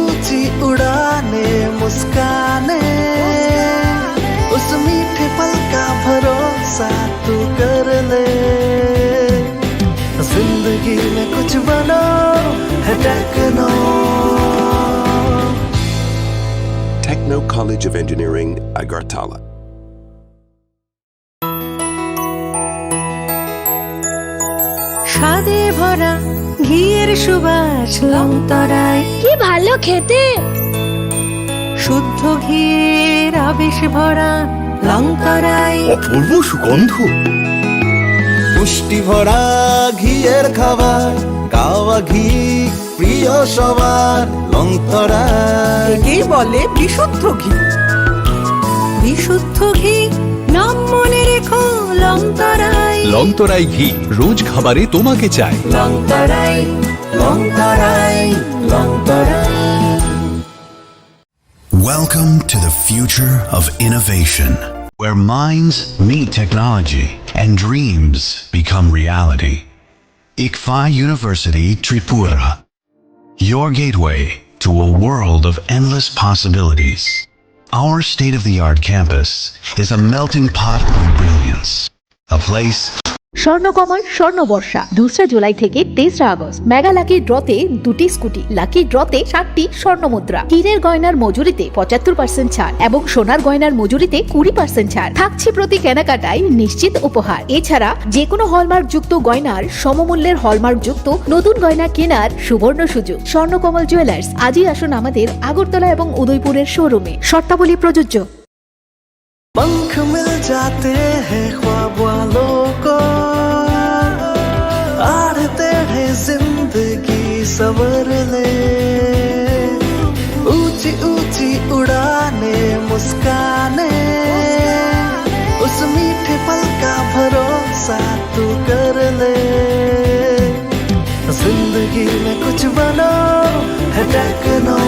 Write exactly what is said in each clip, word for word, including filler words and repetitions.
ऊंची उड़ाने मुस्काने, उस मीठे पल का भरोसा तू कर ले। जिंदगी में कुछ बनो है techno. Techno College of Engineering, Agartala. স্বাদে ভরা ঘিয়ের সুবাস লংতরায়। কি ভালো খেতে। শুদ্ধ ঘিয়ের আবেশ ভরা লংতরায়। অপূর্ব সুগন্ধ। পুষ্টি ভরা ঘিয়ের খাবার, গাওয়া ঘি প্রিয় সবার লংতরায়। একেই বলে বিশুদ্ধ ঘি। বিশুদ্ধ ঘি, নাম মনে রেখো লংতরায়। লংতরাই ঘি রোজ খাবারে তোমাকে চাই। লংতরায়, লংতরায়, Longtharai. Welcome to the future of innovation, where minds meet technology and dreams become reality. Ikfa University Tripura, your gateway to a world of endless possibilities. Our state of the art campus is a melting pot of brilliance, a place Swarnakamal স্বর্ণবর্ষা, দোসরা জুলাই থেকে তেসরা August. Mega lucky ড্রতে দুটি scooty, lucky ড্রতে সাতটি স্বর্ণ মুদ্রা, হীরের গয়নার মজুরিতে পঁচাত্তর পার্সেন্ট ছাড় এবং সোনার গয়নার মজুরিতে কুড়ি পার্সেন্ট ছাড় থাকছে প্রতি কেনাকাটায় নিশ্চিত উপহার। এছাড়া যে কোনো হলমার্কযুক্ত গয়নার সমমূল্যের হলমার্কযুক্ত নতুন গয়না কেনার সুবর্ণ সুযোগ। স্বর্ণকমল জুয়েলার্স, আজই আসুন আমাদের আগরতলা এবং উদয়পুরের শোরুমে। শর্তাবলী প্রযোজ্য। पंख मिल जाते हैं ख्वाब वालों को, आड़ते हैं जिंदगी संवरने। ऊंची ऊंची उड़ाने, मुस्काने, उस मीठे पल का भरोसा तू कर ले। जिंदगी में कुछ बनो है techno.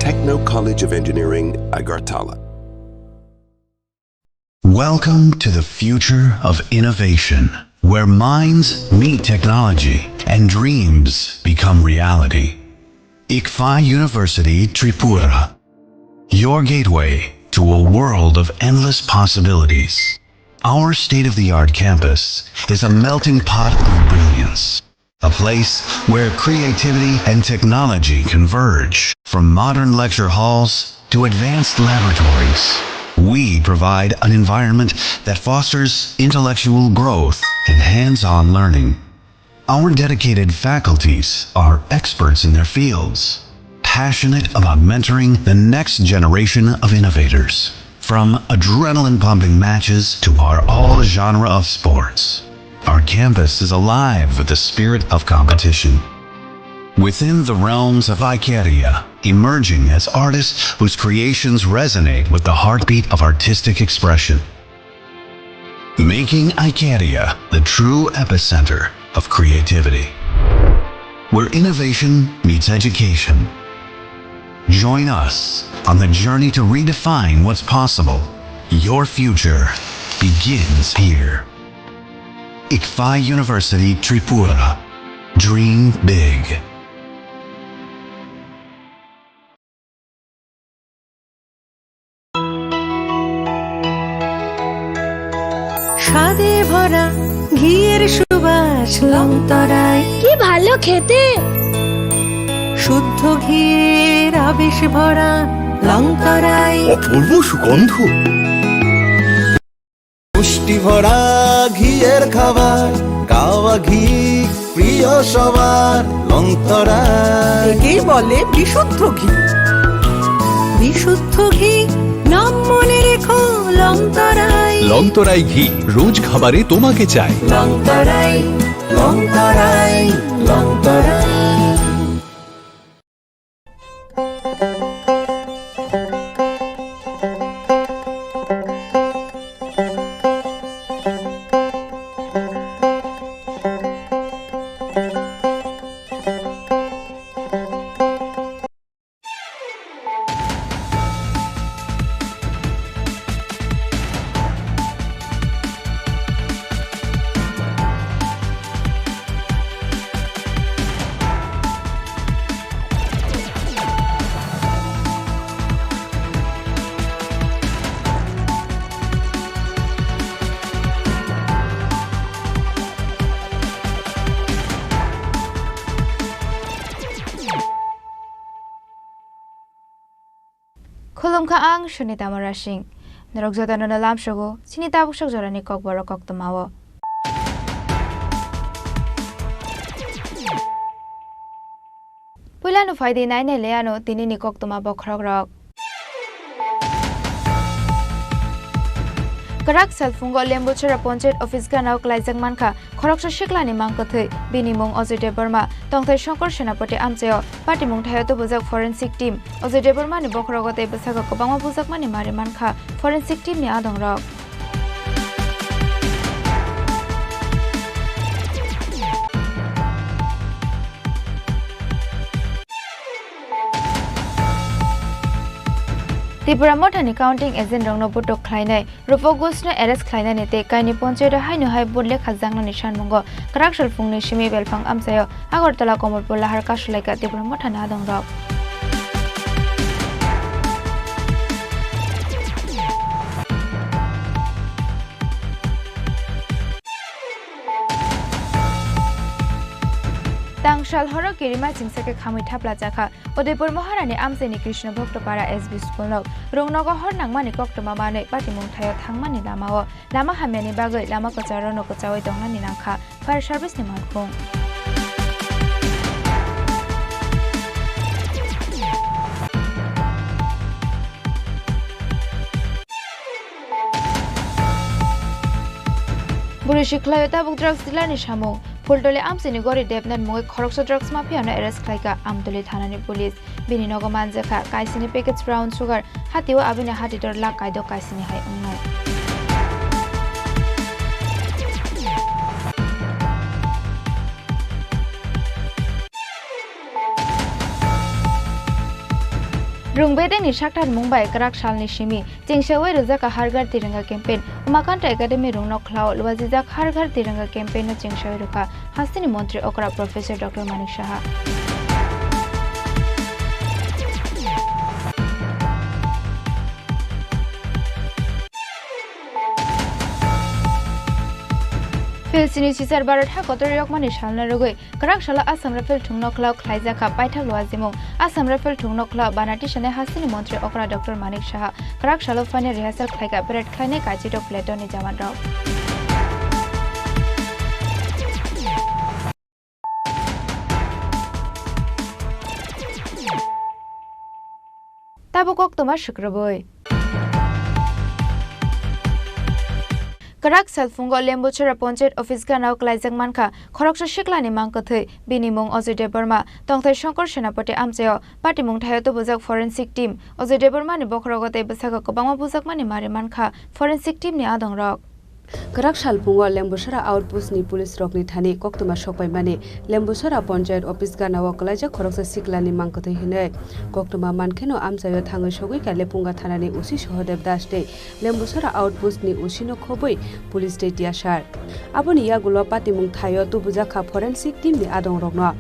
Techno College of Engineering, Agartala. Welcome to the future of innovation, where minds meet technology and dreams become reality. Ikfa University Tripura, your gateway to a world of endless possibilities. Our state-of-the-art campus is a melting pot of brilliance, a place where creativity and technology converge. From modern lecture halls to advanced laboratories, we provide an environment that fosters intellectual growth and hands-on learning. Our dedicated faculties are experts in their fields, passionate about mentoring the next generation of innovators. From adrenaline-pumping matches to our all-genre of sports, our campus is alive with the spirit of competition. Within the realms of Icaria, emerging as artists whose creations resonate with the heartbeat of artistic expression. Making Icaria the true epicenter of creativity, where innovation meets education. Join us on the journey to redefine what's possible. Your future begins here. Ikfa University Tripura. Dream big. স্বাদে ভরা ঘিয়ের সুবাস লংতরায়। কি ভালো খেতে। শুদ্ধ ঘিয়ের আবেশ ভরা লংতরায়। অপূর্ব সুগন্ধ। পুষ্টি ভরা ঘিয়ের খাবার, গাওয়া ঘি প্রিয় সবার, লংতরায়। একেই বলে বিশুদ্ধ ঘি। বিশুদ্ধ ঘি, নাম মনে রেখো লংতরায়। লংতরাই ঘি রোজ খাবারে তোমাকে চাই। লংতরায়, লংতরায়, Longtharai. Khulumkha ang Sunita Murasing. Norok jotono no lamsogo chini tabuk sok jorani kokborok koktwmao. Puilano phaidi nainai le ano tinini koktwma bokhorokrok. Kwrak salphungo Lembuchara Ponchayat Office ganao klaijak mankha khoroksa siklani mang kwthwi. Bini mung Ajoy Debbarma, tongthai Shankar Senapati amchaio patimung thaio tubujak forensic team. Ajoy Debbarmani bokhorogo tei bwsago kwbangma bujakmani mari mankha forensic teamni adongrok. Tipra Mothani counting agent rokno butuk khlainai Rupo Ghoshno arrest khlainani tei kaini ponchayato haino hai vote lekha jaknani sanmungo kwrak salphungni simi belphang amchaio Agartala Komolpur lahar kasulaikha Tipra Mothani adongrok. Tangsal horo kirima chingsa khe khamwi thapla chakha. Udaipur Moharani amchaini Krishna Bhakta Para S B school nok rungnogo hor nangmani koktwma manwi patimung thaio thangmani lamao lama hamyani bagwi lama kwcharo no kwchaui tongnani nangkha fire service ni mangkhung. Bwrwi sikhlaio tabuk drugs dealer ni samung. Phultoli amchaini gori Debnath mungwi khoroksa drugs mafia no arrest khlaikha Amtoli thanani police. Bini nogo manjakha kaisini package brown sugar, hatio abini hatidor lakh kaidok kaisini hai wngnai. Rung bedengni sakthar mung bai kwrak salni simi chengsaui rwjakha Har Ghar Tiranga campaign. Umakanta Academy rungno khlao lwajijak Har Ghar Tiranga campaign no chengsaui rwkha hasteni montri okra Professor Doctor Manik Saha. Philsini sichar Bharat ha kotor yokmani salna rwgwi kwrak salo Assam Rifle thungno khlao khlaijakha paithak lwajimung. Assam Rifle thungno khlao bana tisani hasteni montri okra Doctor Manik Saha kwrak salo phainai rehearsal khlaikha parade khlainai kaichito platoon ni jawan rok. Tabuk koktwma swkrwbwi. Kwrak salphungo Lembuchara Ponchayat Office ganao klaijak mankha khoroksa siklani mang kwthwi. Bini mung Ajoy Debbarma, tongthai Shankar Senapati amchaio patimung thaio tubujak forensic team. Ajoy Debbarmani bokhorogo tei bwsago kwbangma bujakmani mari mankha forensic teamni adongrok. Kwrak salphungo Lembusora outpost ni police rokni thani koktwma sokpaimani Lembusora Ponchayat Office ganao kwlaijak khoroksa siklani mang kwthwi hinwi koktwma mankheno amchaio thangwi sogwi kha Lepunga thanani O C Sohodev Das tei Lembusora outpost ni O C no khobwi police tei tiyasar. Aboni yagulo patimung thaio tubujak kha forensic team ni adong rokno.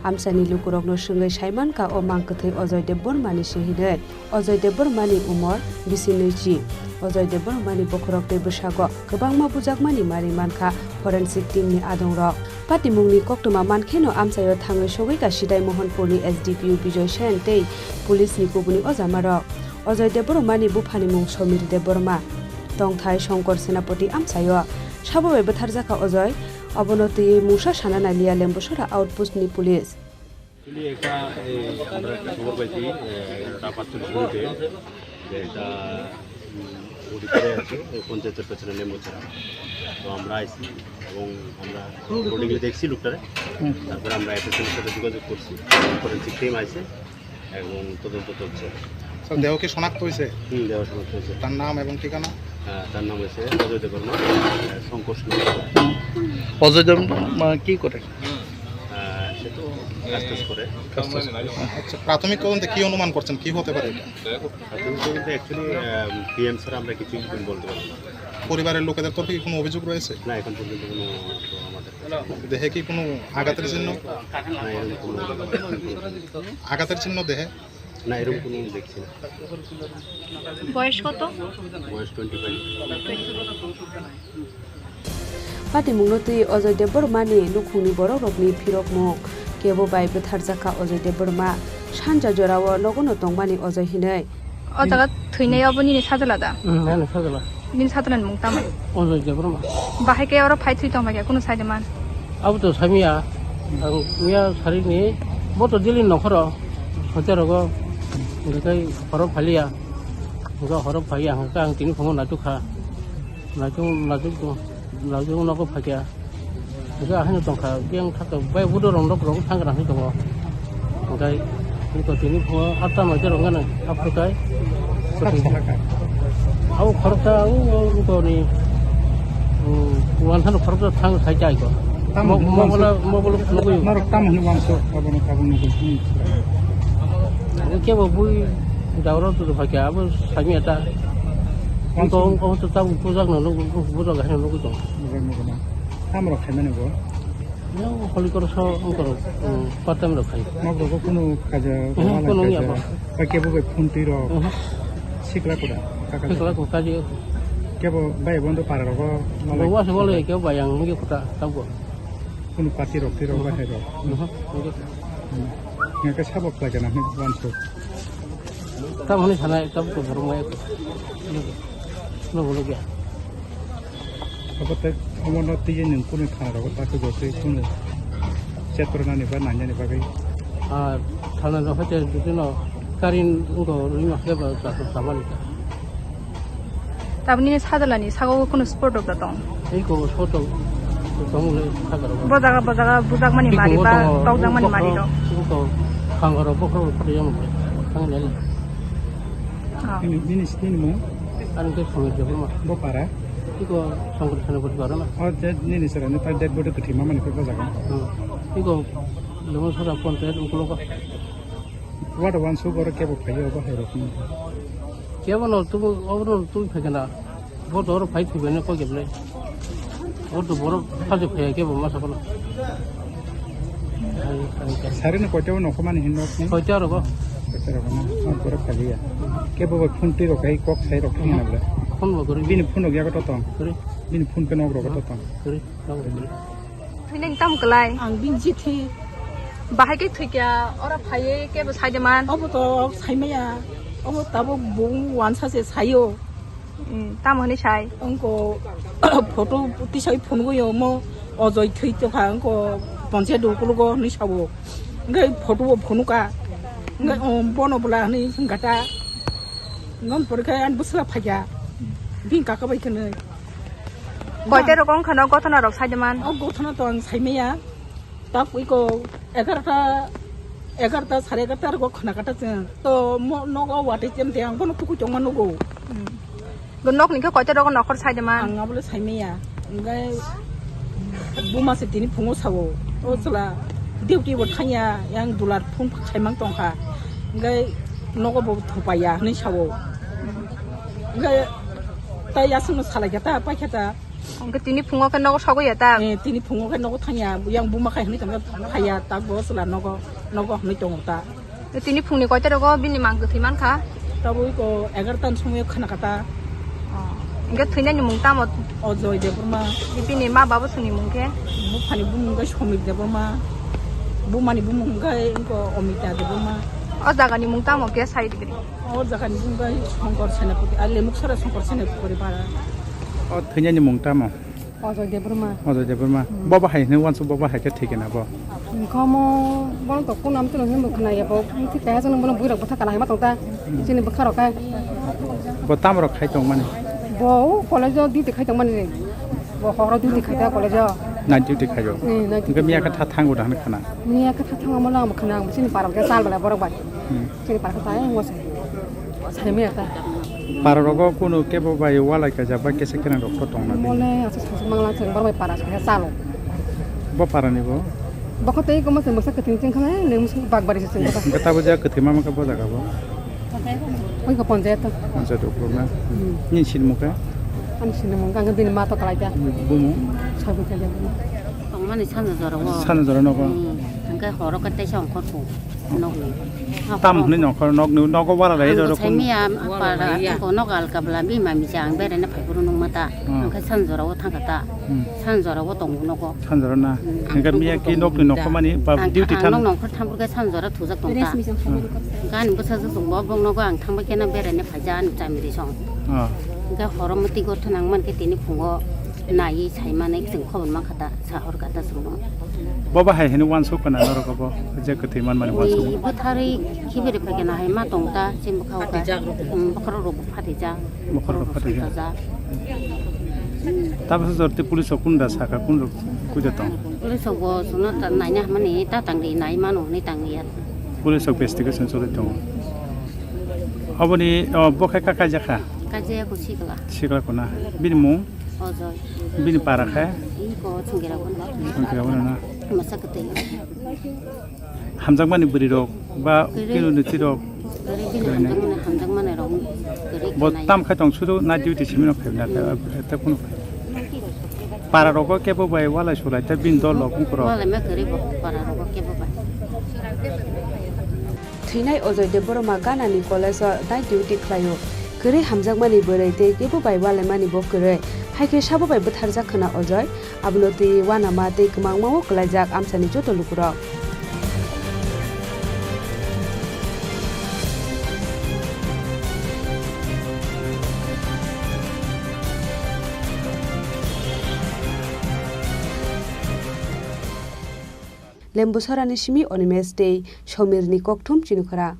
Amchaini lukurokno swngwi saimankha o mang kwthwi Ajoy Debbarma ni se hinwi. Ajoy Debbarmani umor bisi nwichi. Ajoy Debbarmani bokhorok tei bwsago kwbangma bujakmani mari mankha forensic team ni adongrok. Patimungni koktwma mankheno amchaio thangwi sogwi ka Sidai Mohanpurni S D P O Bijoy Sen tei police ni kubuni ojamarok. Ajoy Debbarmani buphani mung Somir Debbarma. Tongthai Shankar Senapati amchaio. Sabo bai bwtharjakha Ajoy. Abono twiwi mungsa sana naliya Lembusora outpost ni police. Actually, একটা, এ, আমরা একটা খবর পাইছি, এ, এগারোটা পাঁচচল্লিশ মিনিটে যে একটা, উম, ওটি পড়ে আছে, ওই পঞ্চায়েতের পেছনে লেম্বুছড়া। তো আমরা আইছি এবং আমরা বোর্ডিংয়ে দেখছি লোকটারে। হুম। তারপরে আমরা এসএসসির সাথে যোগাযোগ করছি, ফরেন্সিক টিম আইছে এবং তদন্ত চলছে। স্যার, দেহ কি শনাক্ত হয়েছে? হুম, দেহ শনাক্ত হয়েছে। তার নাম এবং ঠিকানা? হ্যাঁ, তার নাম হচ্ছে অজয় দেববর্মা, আহ, শঙ্কর সিংহ। অজয় দেববর্মা কি করে? আহ, সে তো কাজ টাজ করে। আচ্ছা, প্রাথমিক তদন্তে কি অনুমান করছেন, কি হতে পারে এটা? প্রাথমিক তদন্তে actually, আহ, পিএম স্যার আমরা কিছু বলতে পারবো না। পরিবারের লোকেদের তরফে কি কোনো অভিযোগ রয়েছে? না, এখন পর্যন্ত কোনো আমাদের কাছে দেহে কি কোনো আঘাতের চিহ্ন? না, এরকম কোনো অভিযোগ নেই। আঘাতের চিহ্ন দেহে? না, এরকম কোনো দেখছি না। বয়স কত? বয়স twenty five. Patimungno twi Ajoy Debbarmani nukhungni borokrokni phirokmung. Kebo bai bwtharjakha Ajoy Debbarma. Sanja jorao nogono tongmani Ajoy hinwi. O jaga thwinai obo nini sajla da? Hmm, nini sajla. Nini sajla ni mung tamo? Ojoy Debbarma. Bahai khe oro phai thwi tong khe kunu sai de man? Abo to samiya. Ang miya sari ni bo to dili nokhoro. Hote rogo. Ngai horo phaliya. Ngai horo phaliya. Ang tini phungo natuk kha. Natuk, natuk, natuk nogo phakya. Hingke ahai no tongkha, biyang thaka, bai budo rong rok rok thang gra hing tongo. Hingkai, hingko tini pho atta noita rok gana, aphuru kai. Abo khoroksa, o, o, hingko ni, um, wansa no khoroksa thang sai chai ko. Tamo Mo-, hini mobile, wansa? Mobile nugui. Norok tamo hini wansa, abo no tabuk nugui. Hingke bo bui, daura tu phakya, abo sami eta. Wansa. Hingko, hingko to tabuk bujak no nugui, bujak hai no nugui tong. Nugui, nugui na. Tamo rok khaimani bo? Yo, holy cross o, ungkorok, um, part time rok khai. Nok rogo kunu kaja, Mhm, wala kunu kaja. Yabo. Ba kebo bai phun twi rok. Mhm. Sikla kuda, kaka Sikla kuda. Kuda kaji. Kebo bai bondo para rogo, wala Bo wase wala kaja. Kebo bai ang ngi kuda, tabo. Kunu party rok twi rok, Mhm. Ba hai rok. Mhm, ngi kuda. Hmm. Ngi ka sabok kaja na, ngi wansu. Tam hwnwi sanai, tam to borok mai. Ngi. Ngi bolo gya. Abo tei omono twi nwng kunu thana rogo ta khe bo tei kunu chetro nani ba nanya ni bagwi. Ah, thana no hote dutino karin ngo rima khe ba ta to sabali ta. Tabni sajala ni sago kunu sport rok da tong. Ei ko sport rok tong le sagar. Bo jaga, bo jaga bujak mani mari ba tokjak mani mari rok. Ko khangaro bokhro rok yang mo. Thang le. Ah. Nini, nini, nini mung? Ani ke Samir Debbarma. Bo para? Iko Songkor Senapati para na. Oh, dead, nini sara ni pa dead body kwthwi mama ni pa jaga. Hmm. Iko Lemon Sora Panchayat ukulogo. What one so goro kebo phayo bo hai rok ni. Kebo no tu, obo no tu phekena. Bo doro phai thibene ko geble. Bo to borok phajak phai khe bo masa kono. Sari ni koita o nokho mani hin nok ni? Koita rogo. Koita rogo na? Ma borok khaliya. Khe bo phun twi rok hai kok sai rok thang na bole. Phun bo gori. Bini phun rok yago to tong. Gori. Bini phun khe nok rok to tong. Gori. Nok rok gori. Thwinani tamo kwlai? Ang bini chithi. Bahai khe thwikya, ora phaiye kebo sai de man? Obo to saimaya. Obo tabuk bung wansa se sayo. Hmm, tamo hwnwi sai? Wngkho photo tisai phunugwi omo Ojoi thwi tongkha, wngkho ponchayat ukulugo hwnwi sabo. Wngkhe photo bo phunukha. Wngkhe, um, bono bwla hwnwi wngkha ta. Wngkha porikhe ani bwsla phaikha. Bini kaka bai khwnwi. Koita rok wngkha no gothona rok sai de man? O gothona to ang saimaya. Tak iko egarta, egarta, sare egarta rogo khna kata chwng. To mo-, nogo watwi chem te ang bono tukui tongma nugo. Hmm. Bo nokni khe koita rogo nokhor sai de man? Ang abole saimaya. Hingke buma se tini phungo sao. O chwla duty bo thangya, yang dular phone khaimang tongkha. Hingke nogo bo thopaiya hinui sao. Hingke tai aswkno salaikha ta, paikha ta. Hwnkhe tini phungo khe nogo sogwi ya ta? Eh, tini phungo khe nogo thangya, yang buma khai hwnwi tongkha, phaiya, tak bo chwla nogo, nogo hwnwi tongo ta. Tini phungni koita rogo bini mang kwthwi mankha? Tabuk iko egarta ni somoyo khna kha ta. Oh. Hwnkhe thwinani mung tamo? Ojoy Debbarma. Bini ma baba songni mung khe? Buphani bumung khe Somir Debbarma. Bumani bumung khe iko Omita Debbarma. O jagani mung tamo khe sai rwgwi? O jagani bumung khe Songkor Senapati, a Lemuksora Songkor Senapati para. O thwinani mung tamo? Ojoy Debbarma. Ojoy Debbarma. Hmm. Bo bahai hwnwi uansuk bo bahai khe thwikhe na bo? Hwnkhe omo bono to kunu amtwino hwnwi bo khwnaya bo. Wngkhe keha jani bono bwrwirok bwtha kana hai ma tong ta. Hmm. Chini bwkha rok khe. Bo tamo rok khai tong mani? Bo college o duty khai tong mani. Bo horo duty khai ta college o. Night duty khai o. Hmm, night duty. Hwnkhe miya khe tha thango da hwnwi khna? Miya khe tha thango mo lang bo khna ang chini para khe sal bela borok bai. Hmm. Chini para khe tai ngo se. Saimaya ta. Para rogo kunu kebo bai walai kaijak bai kesa kereng rok pho tong na bini? Mole asa sasa mangla chwng borok bai para sa chalo. Bo para ni bo? Bokho tei komo chwng bwsa kwthwng chwng kha le nung bak bari se chwng kha. Hwnkhe tabo je kwthwi mama khe bo jaga bo? Oi kha ponjayat. Ponjayat uklok na? Hmm. Nini sinimung khe? Ani sinimung khe ang bini ma to kalai ta. Bumung? Sabu khe. Tongmani sana jora o. Sana jora nogo? Hmm. Ke horo ke teisa ongkhor pu nokni. Tam hwnwi nongkhor nokni nogo wara lai Ang rw bwsai kun. Miya para ko nok alka bla bima misa ang bere na phai buru nung mata. Hmm. Ang khe sanjora o thangkha ta. Hmm. Sanjora o tongo nogo. Sanjora na. Hmm. Hingke miya ki nokni nokho mani ba duty than. Ang nok nongkhor thang ke sanjora thujak tong ta. Gani bwsa jwk bo bong nogo ang thang bai khe na bere na phai ja ani chamiri song. Ah. Hingke horo mati gor thanang man khe tini phungo nai sai mani chwng khobor man kha ta. Sahor kata songno. Bobo hai hini wansuk kana norok bo je kwthwi man mani wansuk. Ui, bwtharwi khibiri phaikena hai ma tong ta, chim bwkha uka. Phatijak rok. Hmm, bokhorok rok phatijak. Bokhorok rok phatijak. Songkajak. Tabasa jorti police rok kunda saka kun rok kuja tong. Police rok bo songno ta naina hamani ta tangri nai mano hwnwi tangri ya. Police rok investigation choli tongo. Oboni, oh, bo khai ka kaijak kha? Kaijak ko sikla. Sikla ko na. Bini mung? Ojoy. Bini para khe? Iko chungira ko na. Chungira ko na. Masa kete. Hamjakmani bwrwi rok ba kinu niti rok. Kere bini hamjakmani, hamjakmani rok. Bo tam khai tong sudu na duty simi no khai na te kunu. Para rogo kebo bai walai sulai te bini dol rok ungkuro. Walai ma kere bo para rogo kebo bai. Thwinai Ojoy Debbarma Ganani college-o night duty khlaio. Kwrwi hamjakmani bwrwi tei kebo bai walaimani bo kwrwi. Hai khe sabo bai bwtharjak khwna Ojoy. Abono twi uanama tei kwmangma-o kwlaijak amchaini joto lukurok. Lembusorani simi Onimes tei Somirni kokthum Chinukhara.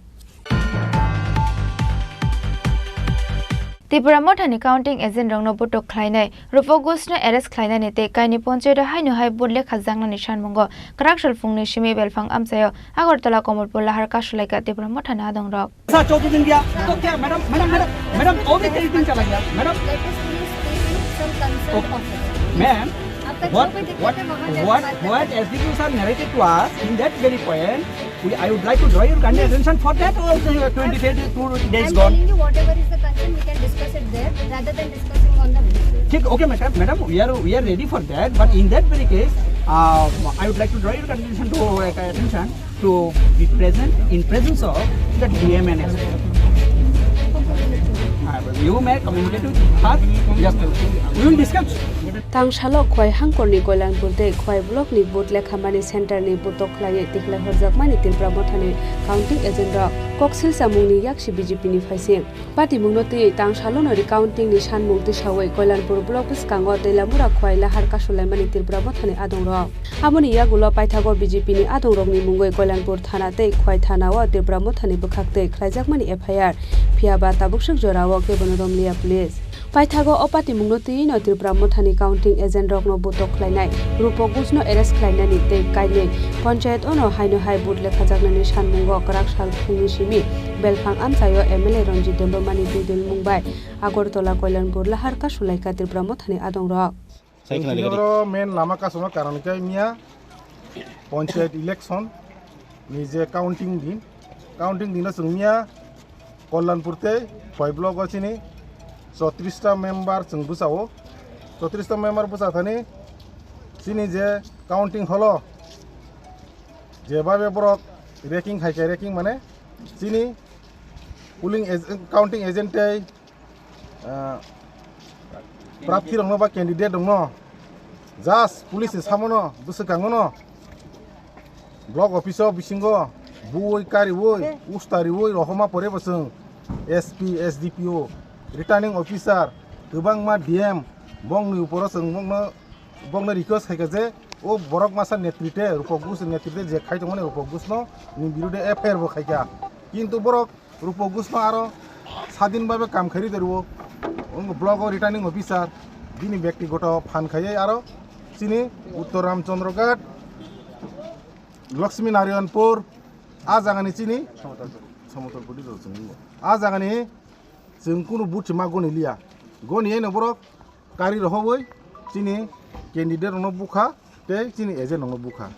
Tipra Mothani counting agent rokno botok khlainai, Rupo Ghoshno arrest khlainani tei kaini ponchayato haino hai vote lekha jaknani sanmungo kwrak salphungni simi belphang amchaio Agartala Kamalpur lahar kasulaikha Tipra Mothani adongrok. ऐसा चौदह दिन गया तो क्या madam, madam, madam, madam, और भी तेईस दिन चला गया madam. Let us please take some concern of ma'am, आप तक जो भी दिक्कत है, वहाँ जाके बात करते हैं। What, what, what as you sir narrated to us in that very point, we, I would like to draw your kind attention for that also, twenty days, two days gone। I'm telling you, whatever is the concern, we can discuss it there rather than discussing on the ठीक, okay, madam, madam, we are, we are ready for that, but in that very case, uh, I would like to draw your attention to, uh, attention to be present in presence of the D M and S P। Uh, you may communicate with her, just we will discuss। Tang salo Khwai hangkorni Koilanpur tei Khwai blockni vote lekhamani centerni botok khlaiwi tikhlai horjakmani Tipra Mothani counting agent rok koksil chamungni yaksi B J P ni phaising. Patimungno twi tang salono recounting ni sanmung tisawi Koilanpur block bwskango Teilamura Khwai lahar kasulaimani Tripura Mothani adongrok. Aboni yagulo paithago B J P ni adongrokni mungwi Koilanpur thana tei Khwai thana-o Tripura Mothani bwkhaktwi khlaijakmani F I R, phiyaba tabukswk jorao kebono romliya police. Paithago o patimungno twino Tripura Mothani counting agent rokno botok khlainai, Rupo Ghoshno arrest khlainani tei kainwi panchayat ono haino hai vote lekhajaknani sanmungo kwrak sal phungni simi belphang amchaio M L A Ranjit Debbarmani bidul mung bai Agartala Koilanpur lahar kasulaikha Tripura Mothani adongrok. Chwng tini oro main lama kasuma karon khe miya panchayat election ni je counting din, counting dino chwng miya Kalyanpur tei Khwai block o chini chotris ta member chwng bwsao, chotris ta member bwsa thani chini je counting hall o jebabe borok raking hai khe raking mane chini polling agent, counting agent tei ah, prarthi rokno ba candidate rokno just police ni samono bwswkangono block office o bisingo buwi kariwi usta riwi rohoma pore bo chwng S P, S D P O, returning officer, kwbangma D M bongni uporo chwng bongno, bongno request khaikha je o borok masa netrite Rupo Ghosh netrite je khai tongmani Rupo Ghoshno ni birude F I R bo khaikha, kintu borok Rupo Ghoshno aro sadin babe kam khairi dorwo. Wng block o returning officer bini bektigoto phan khaiwi aro chini Uttor Ramchandra Ghat, Lakshmi Narayanpur, a jagani chini Samatolpuri rw chwng wngo. A jagani chwng kunu buthi ma goni liya. Goni eno borok kari rohobwi chini candidate rokno bukha tei chini agent rokno bukha.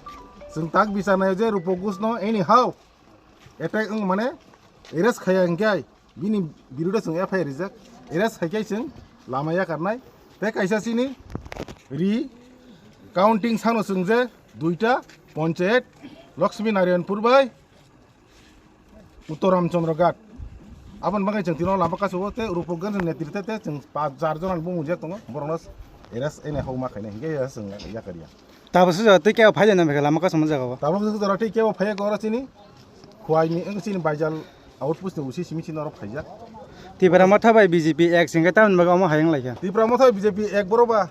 Chwng tak bichar naio je Rupo Ghoshno anyhow attack wng mane arrest khaiya hwnkhe bini birude chwng F I R rijak, arrest khaikhe chwng lama yakarnai. Tei kaisa chini ri counting sano chwng je duita panchayat Lakshmi Narayanpur bai Uttor Ramchandra Ghat. Aboni bagwi chwng tino lama kasu o te Rupok Ganj ni netrite te chwng pa-, jar jona bumung je tongo, borokno arrest ene hokma khainai, hinkhe ya chwng yakariya. Tabuk se jaga tei kebo phai de na bwkha lama kasu o jaga o. Tabuk se jaga tei kebo phai ya oro chini Khwai ni, wng chini Baijal outpost ni usi simi chini oro phaijak. Tipra Motha bai B J P ek singkhe tamoni bagwi omo hayung laikha. Tipra Motha bai B J P ek borok ba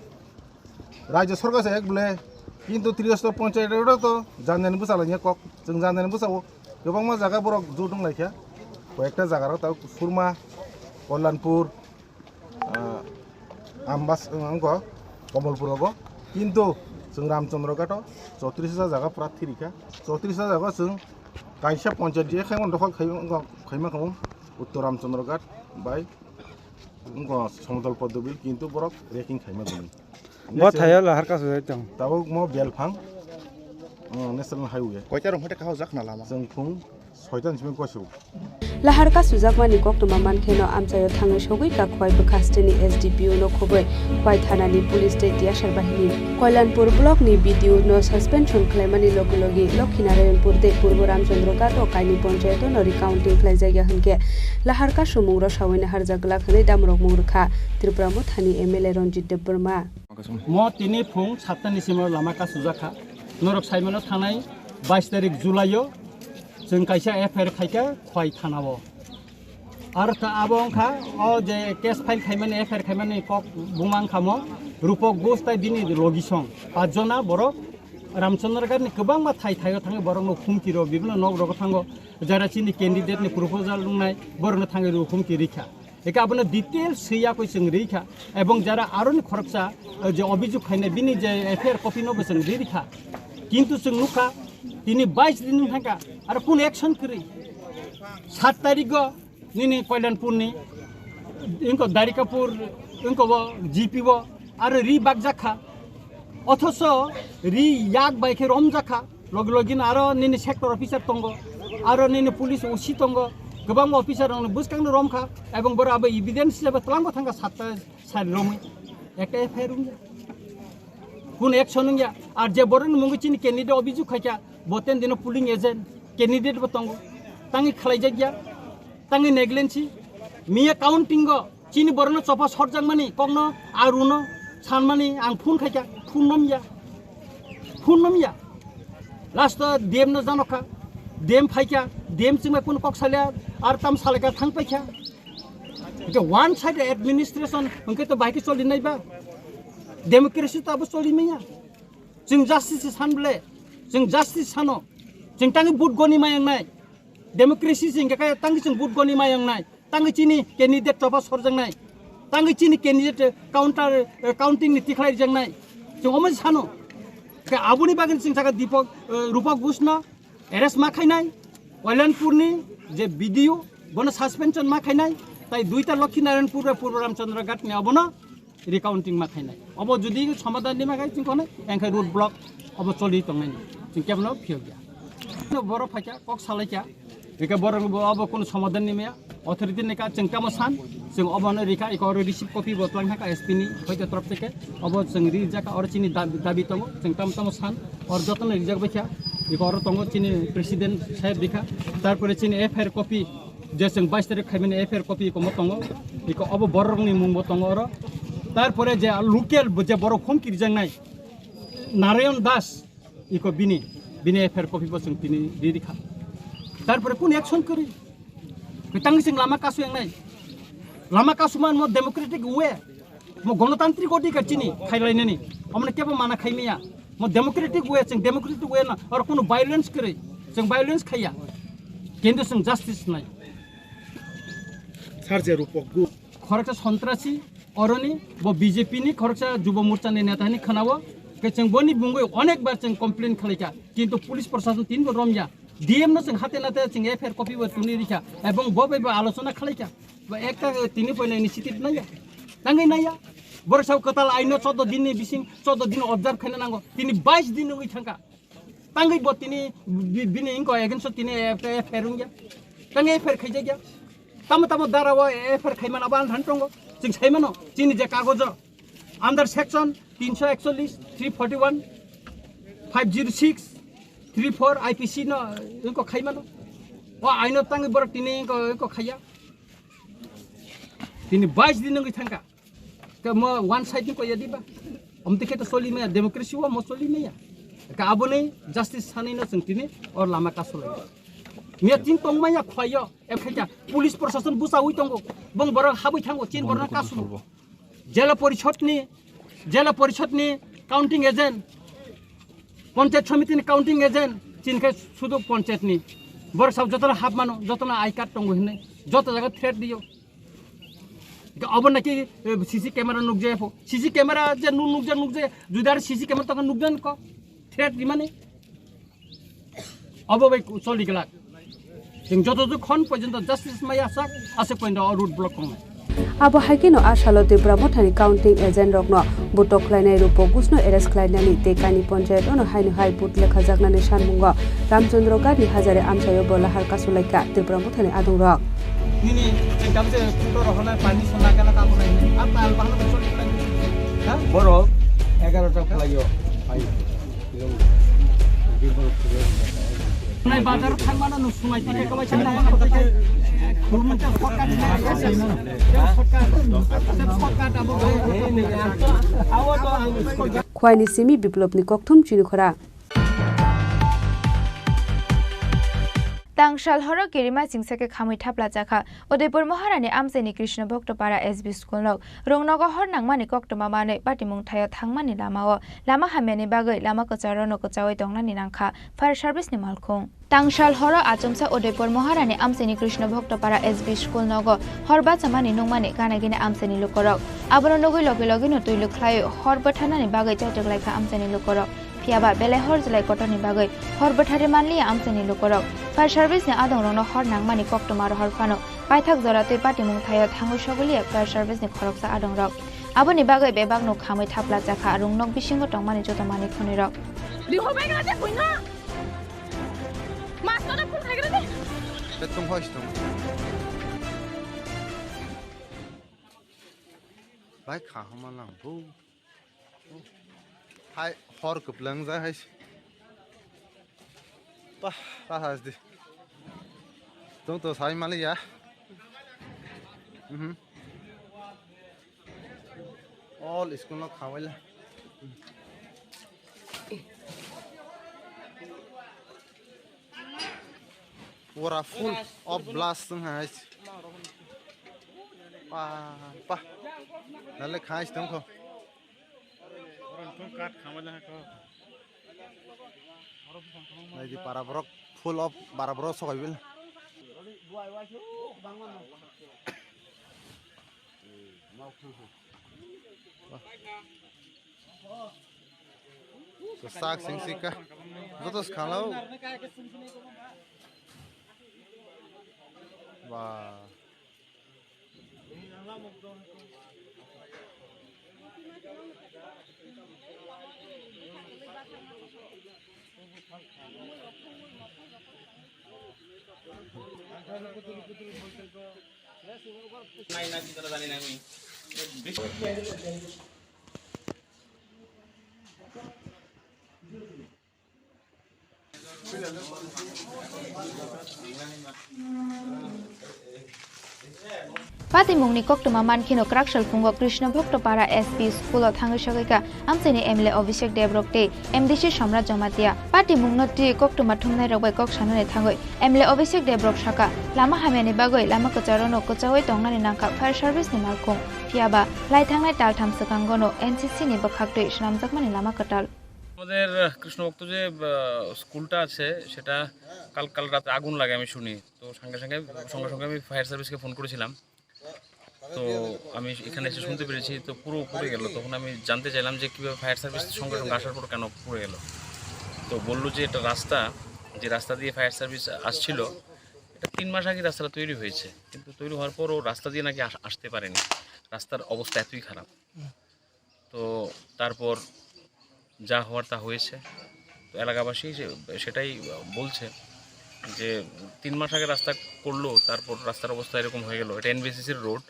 Rajya Sarkar se ek bole, kintu Tripura Ponchayat rok to janjani bwsa lai kok, chwng janjani bwsa o kwbangma jaga borok jut wng lai kha, koi ekta jaga rok ta Surma, Kalyanpur, ah, Ambas, wngkha Kamalpur rogo, kintu chwng Ramchandra Ghat o chotris hajar jaga pura thiri kha, chotris hajar jaga chwng kaisa ponchayat je khai mano dokhol khai, wngkha khaima kha Uttor Ramchandra Ghat bai wngkha Somodol Poddobil, kintu borok raking khaima gwnang. Bo thaio lahar kasu jai tong. Tabuk mo Belphang, uh, National Highway. Koita rong hate kahao jak na lama. Chwng phung soita ni simi koisu. Lahar kasujakmani koktwma mankheno amchaio thangwi sogwi kha Khwai bwkha hasteni S D P O no khobwi Khwai thanani police tei tiyasar bahini. Kalyanpur block ni B D O no suspension khlaimani logi logi Lokhinarayanpur tei Purbo Ramchandra Ghat o kaini ponchayato no recounting khlaijakya hwnkhe lahar kasumung rosawino harjak glak hwnwi damrokmung rwkha Tripura Mothani M L A Ranjit Debbarma. Mo tini phung satta ni simi lama kasujak kha. Norok saimano thanai bais tarik July o chwng kaisa F I R khaikha Khwai thana o. Aro ta abo wngkha o je case file khaimani, F I R khaimani kok buma wngkha mo Rupok Ghosh tai bini logisong. Pach jona borok Ramchandra Ghat ni kwbangma thai thaio thangwi borokno humki rw, bibino nok rogo thango, jara chini candidate ni proposal wngnai borokno thangwi rw humki rikha. Eka abono detail swi yakwi chwng rikha, ebong jara aroni khoroksa, eh, je obijog khainai bini je F I R copy no bo chwng ri rikha. Kintu chwng nukha, tini bais din wng thangkha, aro kunu action kwrwi. Sat tarik o nini Kalyanpur ni, wngkha Darikapur, wngkha bo G P bo, aro ri bakjak kha. Othoso ri yak bai khe romjak kha. Logi logi no aro nini sector officer tongo, aro nini police O C tongo, kwbangma officer rokni bwskangno romkha, ebong borok abo evidence hisabe twlangbo thangkha satta sari romwi. Ekta F I R wngya, kunu action wngya. Ar je borokni mungwi chini candidate obijog khaikha, bo ten dino polling agent, candidate bo tongo, tangwi khlaijakya, tangwi negligence, miya counting o, chini borokno chopha sorjakmani kokno aruno sanmani ang phone khaikha, phone nomya, phone nomya. Last o D M no janokha, D M phaikha, D M chwngbai kunu kok salya, ar tam salaikha thang paikha. Hwnkhe one side administration hwnkhe to bahai khe choli nai ba? Democracy to abo choli manya. Chwng justice san bole, chwng justice sano, chwng tangwi vote goni mayang nai. Democracy se hingkha khe tangwi chwng vote goni mayang nai, tangwi chini candidate chopha sorjak nai, tangwi chini candidate counter, eh, counting ni tikhlai rijak nai, chwng omo se sano. Khe aboni bagwi chwng saka Deepak, eh, Rupak Ghosh no arrest ma khainai, Kalyanpur ni je B D O bono suspension ma khainai, tai duita Lokhinarayanpur bai Purbo Ramchandra Ghat ni abono recounting ma khainai. Obo jodi somadan ni ma khai chwng khonai, engkhai road block obo choli tongnai ni. Chwng kebono phiyok ya. No borok phaikha, kok salaikha. Eka borok bo obo kunu somadan ni maya. Authority ni ka chwng tamo san, chwng obo no rikha, eko oro receive copy bo twlang thangkha S P ni, hoite torop theke. Obo chwng rijak kha, oro chini dabi, dabi tongo, chwng tamo tamo san, oro jotono rijak baikha. Eko oro tongo chini president saheb rikha. Tarpore chini F I R copy, je chwng bais tarik khaimani F I R copy eko mo tongo, eko obo borokni mungbo tongo oro. Tarpore je local bo je borok humki rijaknai Narayan Das, eko bini, bini F I R copy bo chwng tini ri rikha. Tarpore kunu action kwrwi? Kwtangwi chwng lama kasu wngnai. Lama kasu man mo democratic way. Mo gonotantrik odhikar chini khailainani. Omoni kebo mana khaimaya. Mo democratic way, chwng democratic way no, oro kunu violence kwrwi. Chwng violence khaiya. Kintu chwng justice nai. Sir je Rupak Ghosh. Khoroksa sontrasi, oroni, bo B J P ni khoroksa Jubo Morcha ni neta hinwi khwnao. Khe chwng boni bungwi onek bar chwng complain khalaikha. Kintu police prosason tini bo romya. D M no chwng hate nate chwng F I R copy bo tuni rikha. Ebong bo bai bo alochona khalaikha. Ba ekta tini poila initiative naiya. Tangwi naiya. Borok sao kwtal aino choudo din ni bising, choudo din observe khaina nango. Tini bais din wngwi thangkha. Tangwi bo tini bi-, bini inko against o tini F I R wngya. Tangwi F I R khaijakya. Tamo tamo dara o F I R khaimano abo ang than tongo. Chwng saimano. Chini je kagojo. Under section tinsho ekchollish, three forty one, five zero six, Three four I P C no wngkok khai mano. O aino tangwi borok tini wngkok, wngkok khaiya. Tini bais din wngwi thangkha. Ke mo one side ni koya diba. Omte khe to soli maya, democracy o mo soli maya. Ka aboni justice sanai no chwng tini or lama kasulai. Miya tin tong maya khwaiyo, e khaja police proshashan busa ui tongo. Bong borok habui thango, chin borok kasu. Jela porishod ni, jela porishod ni counting agent, panchayat samiti ni counting agent, chin khe sudu panchayat ni. Borok sab jotono hap mano, jotono I card tongo hinai, joto jaga threat diyo. Obo naki, eh, C C camera nukjaya pho. C C camera je nu-, nukja, nukjaya. Judi ar C C camera tongkha nukjan ko. Threat rimani. Obo bai choli glak. Chwng joto joto khon porjonto justice maya sak, aswk porjonto o road block tongnai. Abo hai kheno a salo Tipra Mothani counting agent rokno butok khlainai Rupo Ghoshno arrest khlainani tei kaini ponchayat ono haino hai vote lekhajaknani sanmungo Ramchandra Garni hajare amchaio bo lahar kasulaikha Tipra Mothani adongrok. Nini ekdam se photo rohornai pani sona gana kabo nai. Apa al bahana bacholi khlai. Ha? Borok egarota khlaio. Hai. Nai bazar thangmano no sungai tike kawai chana. Khurmun ta shortcut ni. Shortcut. Shortcut abo. Awo to ang. Khwaini simi Biplopni kokthum chini khora. Tangsal horo kirima singsa khe khamwi thapla chakha. Udaipur Moharani amchaini Krishna Bhakta Para S B school nok rungnogo hor nangmani koktwma manwi patimung thaio thangmani lamao lama hamyani bagwi lama kwcharo no kwchaui tongnani nangkha fire service ni malkhung. Tangsal horo achomsa Udaipur Moharani amchaini Krishna Bhakta Para S B school nogo hor bachamani nungmani gana gini amchaini lukorok. Abono nugwi logi logi no twi lukhlai hor bwtharnani bagwi chaitok laikha amchaini lukorok. Phiyaba belai hor jwlai kotorni bagwi hor bwtharwi manliya amchaini lukorok. Fire service ni adongrokno hor nangmani koktwma rohor phano paithak jora twi patimung thaio thangwi soguliya fire service ni khoroksa adongrok. Aboni bagwi bebakno khamwi thapla chakha rung nok bisingo tongmani joto manwi khwnwirok. Riho bai gana de buino. Mas kono phul khai gana de. Betung hoi stung. Bai kha homa lang bu. Hai hor kwplwng ja hai. Pah, pah has di. Tong to sai mali ya. Mhm. All school no khawai la. Pura full of blast wng hai. Pa, pa. Nale khai tong kho. Nai di para borok full of para borok sokai bil. Kwchak sing sika. Joto skhalao. Ba. Patimungni koktwma mankheno kwrak salphungo Krishna Bhakta Para S P school-o thangwi sagwi kha amchaini M L A Abhishek Debrok tei M D C Somrat Jamatia. Patimungno twi koktwma thumnairok bai kok sanani thangwi M L A Abhishek Debrok sakha, lama hamyani bagwi lama kwcharono kwchaui tongnani nangkha fire service-ni malkhung. Phiyaba lai thangnai taltham swkangono N C C-ni bwkhaktwi swnamjakmani lama kwtal. আমাদের, আহ, কৃষ্ণভক্ত যে, আহ, স্কুলটা আছে, সেটা কাল, কাল রাতে আগুন লাগে আমি শুনি। তো সঙ্গে সঙ্গে, সঙ্গে সঙ্গে আমি ফায়ার সার্ভিসকে ফোন করেছিলাম। তো আমি এখানে এসে শুনতে পেরেছি, তো পুরো পুড়ে গেল। তখন আমি জানতে চাইলাম যে কীভাবে ফায়ার সার্ভিস সঙ্গে সঙ্গে আসার পর কেন পুড়ে গেল। তো বললো যে এটা রাস্তা, যে রাস্তা দিয়ে ফায়ার সার্ভিস আসছিল, এটা তিন মাস আগে রাস্তাটা তৈরি হয়েছে, কিন্তু তৈরি হওয়ার পরও রাস্তা দিয়ে নাকি আস-, আসতে পারেনি। রাস্তার অবস্থা এতই খারাপ। তো তারপর যা হওয়ার তা হয়েছে। তো এলাকাবাসী যে সেটাই বলছে যে তিন মাস আগে রাস্তা করলো, তারপর রাস্তার অবস্থা এরকম হয়ে গেল। এটা এনবিসিসির রোড।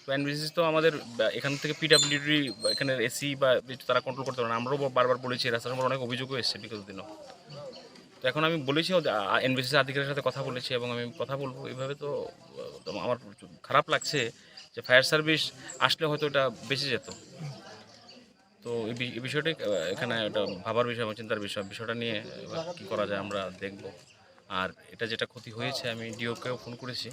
তো এনবিসিসি তো আমাদের, আহ, এখান থেকে পিডাব্লিউডি বা এখানের এসি বা তারা কন্ট্রোল করতে পারে না। আমরাও বারবার বলেছি, রাস্তার উপর অনেক অভিযোগও এসছে বিগত দিনও। তো এখন আমি বলেছি ওদের, আ, এনবিসিসি আধিকারিকের সাথে কথা বলেছি এবং আমি কথা বলবো। এইভাবে তো, আ, তো আমার খারাপ লাগছে যে ফায়ার সার্ভিস আসলে হয়তো এটা বেঁচে যেত। তো এই বি-, এই বিষয়টা, আ, এখানে একটা ভাবার বিষয় এবং চিন্তার বিষয়। বিষয়টা নিয়ে এবার কী করা যায় আমরা দেখব। আর এটা যেটা ক্ষতি হয়েছে আমি ডিওকেও ফোন করেছি।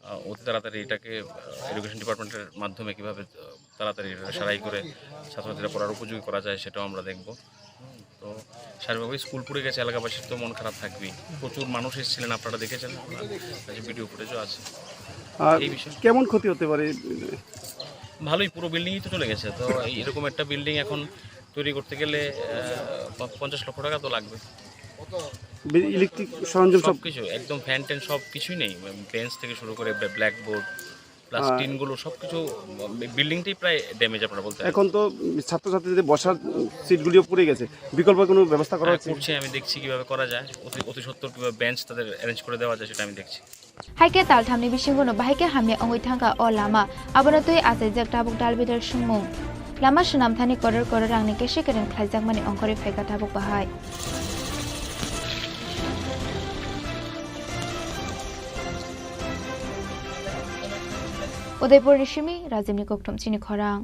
আ, অতি তাড়াতাড়ি এটাকে, আ, এডুকেশন ডিপার্টমেন্টের মাধ্যমে কীভাবে, আ, তাড়াতাড়ি এটা সারাই করে ছাত্রছাত্রীরা পড়ার উপযোগী করা যায় সেটাও আমরা দেখব। হুম, তো স্বাভাবিকভাবেই স্কুল পুড়ে গেছে, এলাকাবাসীর তো মন খারাপ থাকবেই। প্রচুর মানুষ এসেছিলেন, আপনারা দেখেছেন, আপনার কাছে ভিডিও ফুটেজও আছে। আর এই বিষয়ে কেমন ক্ষতি হতে পারে? ভালোই, পুরো বিল্ডিংই তো চলে গেছে। তো এই এরকম একটা বিল্ডিং এখন তৈরি করতে গেলে, আহ, প-, পঞ্চাশ লক্ষ টাকা তো লাগবে। বি-, ইলেকট্রিক সরঞ্জাম সব? সব কিছু, একদম ফ্যান ট্যান সব কিছুই নেই, বেঞ্চ থেকে শুরু করে ব্ল্যা-, ব্ল্যাকবোর্ড, প্লাস হ্যাঁ। টিনগুলো সব কিছু, উম, বিল্ডিংটাই প্রায় ড্যামেজ আপনারা বলতে পারেন। এখন তো ছাত্রছাত্রীদের বসার সিটগুলিও পুড়ে গেছে, বিকল্প কোনো ব্যবস্থা করা হ্যাঁ, হচ্ছে? করছি, আমি দেখছি কীভাবে করা যায়, অতি, অতি সত্বর কীভাবে বেঞ্চ তাদের অ্যারেঞ্জ করে দেওয়া যায় সেটা আমি দেখছি। Hai khe tal thamni bisingo no bahai khe hamya wngwi thangkha o lama, abono twi achaijak tabuk dalbidal swngmung. Lama swnamthani koror koror rangni kesi kereng khlaijakmani ongkhorwi phaikha tabuk bahai. Udaipurni simi Rajibni Kokthum chini khorang.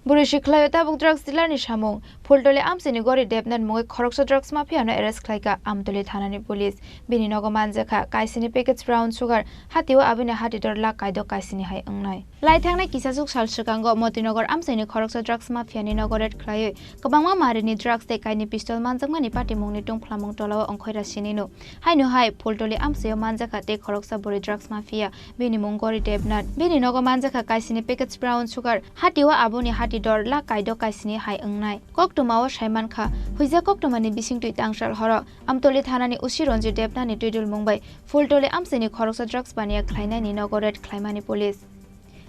Bwrwi sikhlaio tabuk drugs dealer ni samung. Phultoli Amchaini Gori Debnath mungwi khoroksa drugs mafia no arrest khlaikha Amtoli thanani police. Bini nogo manjakha kaisini package brown sugar, hatio aboni hati dor lakh kaidok kaisini hai wngnai. Lai thangnai kisachuk sal swkango Motinagar Amchaini khoroksa drugs mafia ni nogo raid khlaiwi kwbangma marini drugs tei kaini pistol manjakmani patimungni tungphlamung tolao ongkhorwi sinino. Haino hai Phultoli Amchaio manjakha tei khoroksa bwrwi drugs mafia, bini mung Gori Debnath. Bini nogo manjakha kaisini package brown sugar, hatio aboni hati dor lakh kaidok kaisini hai wngnai. Koktwmao saimankha, huijak koktwmani bisingtwi tangsal horo Amtoli thanani O C Ranjit Debnath ni twidulmung bai Phultoli Amchaini khoroksa drugs baniya khlainaini nogo raid khlaimani police.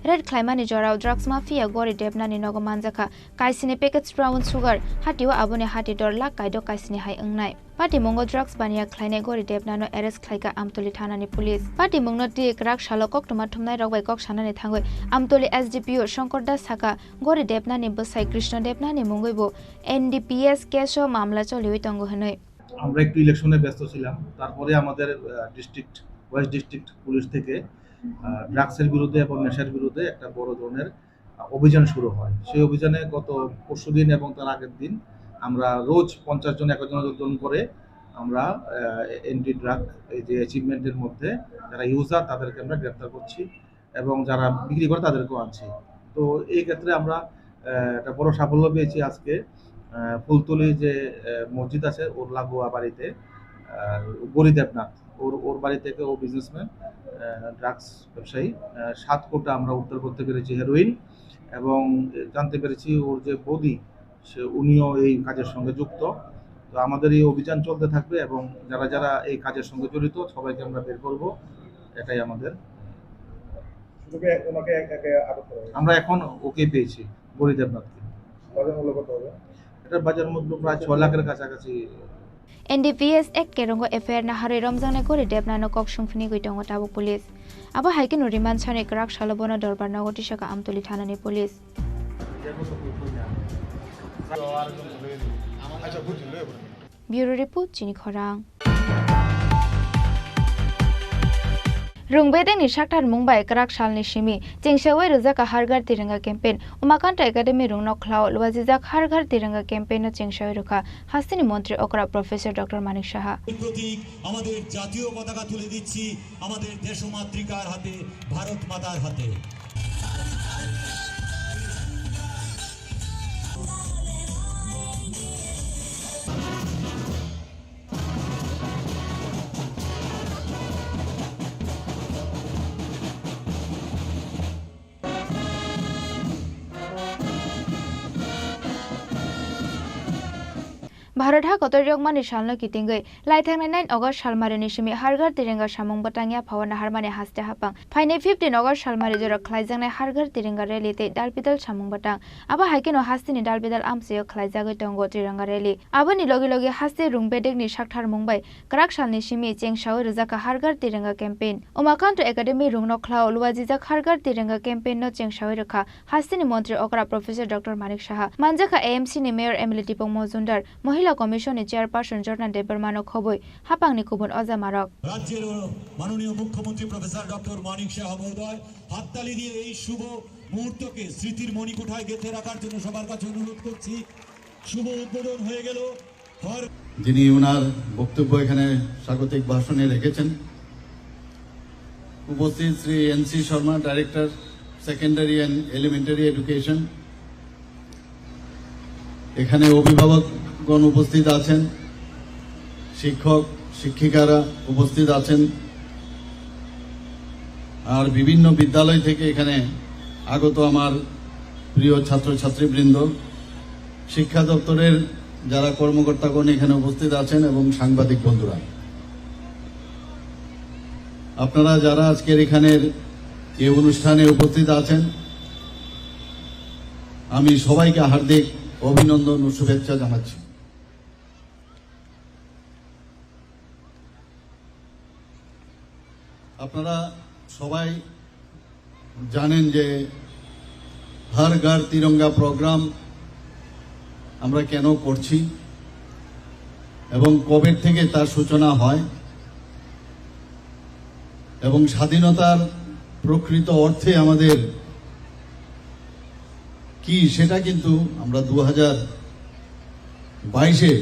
Raid khlaimani jorao drugs mafia Gori Debnath ni nogo manjakha kaisini package brown sugar, hatio aboni hati dor lakh kaidok kaisini hai wngnai. Patimungo drugs baniya khlainai Gori Debnath no arrest khlaikha Amtoli thanani police. Patimungno twi kwrak salo koktwma thumnairok bai kok sanani thangwi Amtoli S D P O Shankar Das sakha, Gori Debnath ni bwsai Krishna Debnath ni mungwi bo N D P S case o mamla choliwi tongo hwnwi. আমরা একটু ইলেকশনে ব্যস্ত ছিলাম, তারপরে আমাদের, আহ, district, West district police থেকে, আহ, ড্রাগসের বিরুদ্ধে এবং নেশার বিরুদ্ধে একটা বড় ধরনের, আহ, অভিযান শুরু হয়। সেই অভিযানে গত পরশুদিন এবং তার আগের দিন আমরা রোজ পঞ্চাশ জন, একজন, একজন করে আমরা, আহ, অ্যান্টি ড্রাগ এই যে অ্যাচিভমেন্টের মধ্যে যারা ইউজার, তাদেরকে আমরা গ্রেপ্তার করছি। এবং যারা বিক্রি করে তাদেরকেও আনছি। তো এই ক্ষেত্রে আমরা, আহ, একটা বড় সাফল্য পেয়েছি আজকে। আহ, ফুলতলি যে, আহ, মসজিদ আছে ওর লাগোয়া বাড়িতে, আহ, গরি দেবনাথ, ওর, ওর বাড়ি থেকে, ও বিজনেসম্যান, আহ, ড্রাগস ব্যবসায়ী, আহ, সাত কোটা আমরা উদ্ধার করতে পেরেছি হেরোইন, এবং জানতে পেরেছি ওর যে বৌদি, সে, উনিও এই কাজের সঙ্গে যুক্ত। তো আমাদের এই অভিযান চলতে থাকবে এবং যারা যারা এই কাজের সঙ্গে জড়িত সবাইকে আমরা বের করব, এটাই আমাদের। শুধু কি ওনাকে একাকে আটক করা হয়েছে? আমরা এখন ওকে পেয়েছি, গরি দেবনাথকে। বাজার মূল্য কত হবে? এটার বাজার মূল্য প্রায় ছয় লাখের কাছাকাছি। N D P S Act kerongo F I R naharwi romjaknai Gori Debnath no kok sungphini gwi tongo tabuk police. Abo hai kheno remand sanwi kwrak salo bono dorbar nogo tisakha Amtoli thanani police. Bureau Report, chini khorang. Rung bedengni sakthar mung bai kwrak salni simi chengsawi rwjak kha Har Ghar Tiranga campaign. Umakanta Academy rungno khlao lwajijak Har Ghar Tiranga campaign no chengsawi rwkha hasteni montri okra Professor Doctor Manik Saha. প্রতীক আমাদের জাতীয় পতাকা তুলে দিচ্ছি আমাদের দেশমাতৃকার হাতে, ভারত মাতার হাতে। Bharat ha kotor yokmani salno kitingwi, laithangnai nine August salmarini simi Har Ghar Tirenga samung bwtang yaphao naharmani haste hapang. Phainai fifteen August salmari jora khlaijaknai Har Ghar Tirenga rally tei dalbidal samung bwtang. Abo hai kheno hasteni dalbidal amchaio khlaijagwi tongo Tirenga rally. Aboni logi logi haste rung bedekni sakthar mung bai kwrak salni simi chengsawi rwjakha Har Ghar Tirenga campaign. Umakanto Academy rungno khlao luajijak Har Ghar Tirenga campaign no chengsawi rwkha. Hasteni montri okra Professor Doctor Manik Saha, manjakha A M C ni mayor M L A Dipok Mojumdar, Mohila Commission ni chairperson Jorna Debbarma no khobwi hapangni kubun ojamarok. রাজ্যের মাননীয় মুখ্যমন্ত্রী professor doctor Manik সাহা মহোদয় হাততালি দিয়ে এই শুভ মুহূর্তকে স্মৃতির মণিকোঠায় গেঁথে রাখার জন্য সবার কাছে অনুরোধ করছি। শুভ উদ্বোধন হয়ে গেল। যিনি ওনার বক্তব্য এখানে স্বাগতিক ভাষণে রেখেছেন, উপস্থিত Shri N C Sharma, director, secondary and elementary education, এখানে অভিভাবকগণ উপস্থিত আছেন, শিক্ষক শিক্ষিকারা উপস্থিত আছেন, আর বিভিন্ন বিদ্যালয় থেকে এখানে আগত আমার প্রিয় ছাত্রছাত্রীবৃন্দ, শিক্ষা দপ্তরের যারা কর্মকর্তাগণ এখানে উপস্থিত আছেন এবং সাংবাদিক বন্ধুরা, আপনারা যারা আজকের এখানের এই অনুষ্ঠানে উপস্থিত আছেন, আমি সবাইকে হার্দিক অভিনন্দন ও শুভেচ্ছা জানাচ্ছি। আপনারা সবাই জানেন যে হর ঘর তিরঙ্গা প্রোগ্রাম আমরা কেন করছি এবং কবে থেকে তার সূচনা হয় এবং স্বাধীনতার প্রকৃত অর্থে আমাদের কি, সেটা কিন্তু আমরা দু হাজার বাইশে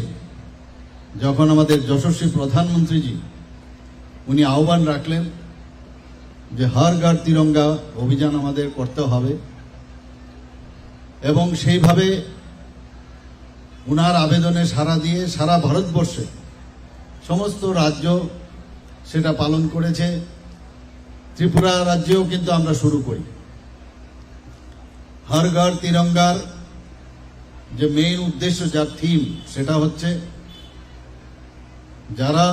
যখন আমাদের যশস্বী প্রধানমন্ত্রীজি উনি আহ্বান রাখলেন যে হর ঘর তিরঙ্গা অভিযান আমাদের করতে হবে, এবং সেইভাবে ওনার আবেদনে সাড়া দিয়ে সারা ভারতবর্ষে সমস্ত রাজ্য সেটা পালন করেছে। ত্রিপুরা রাজ্যেও কিন্তু আমরা শুরু করি। হর ঘর তিরঙ্গার যে মেইন উদ্দেশ্য, যার থিম, সেটা হচ্ছে যারা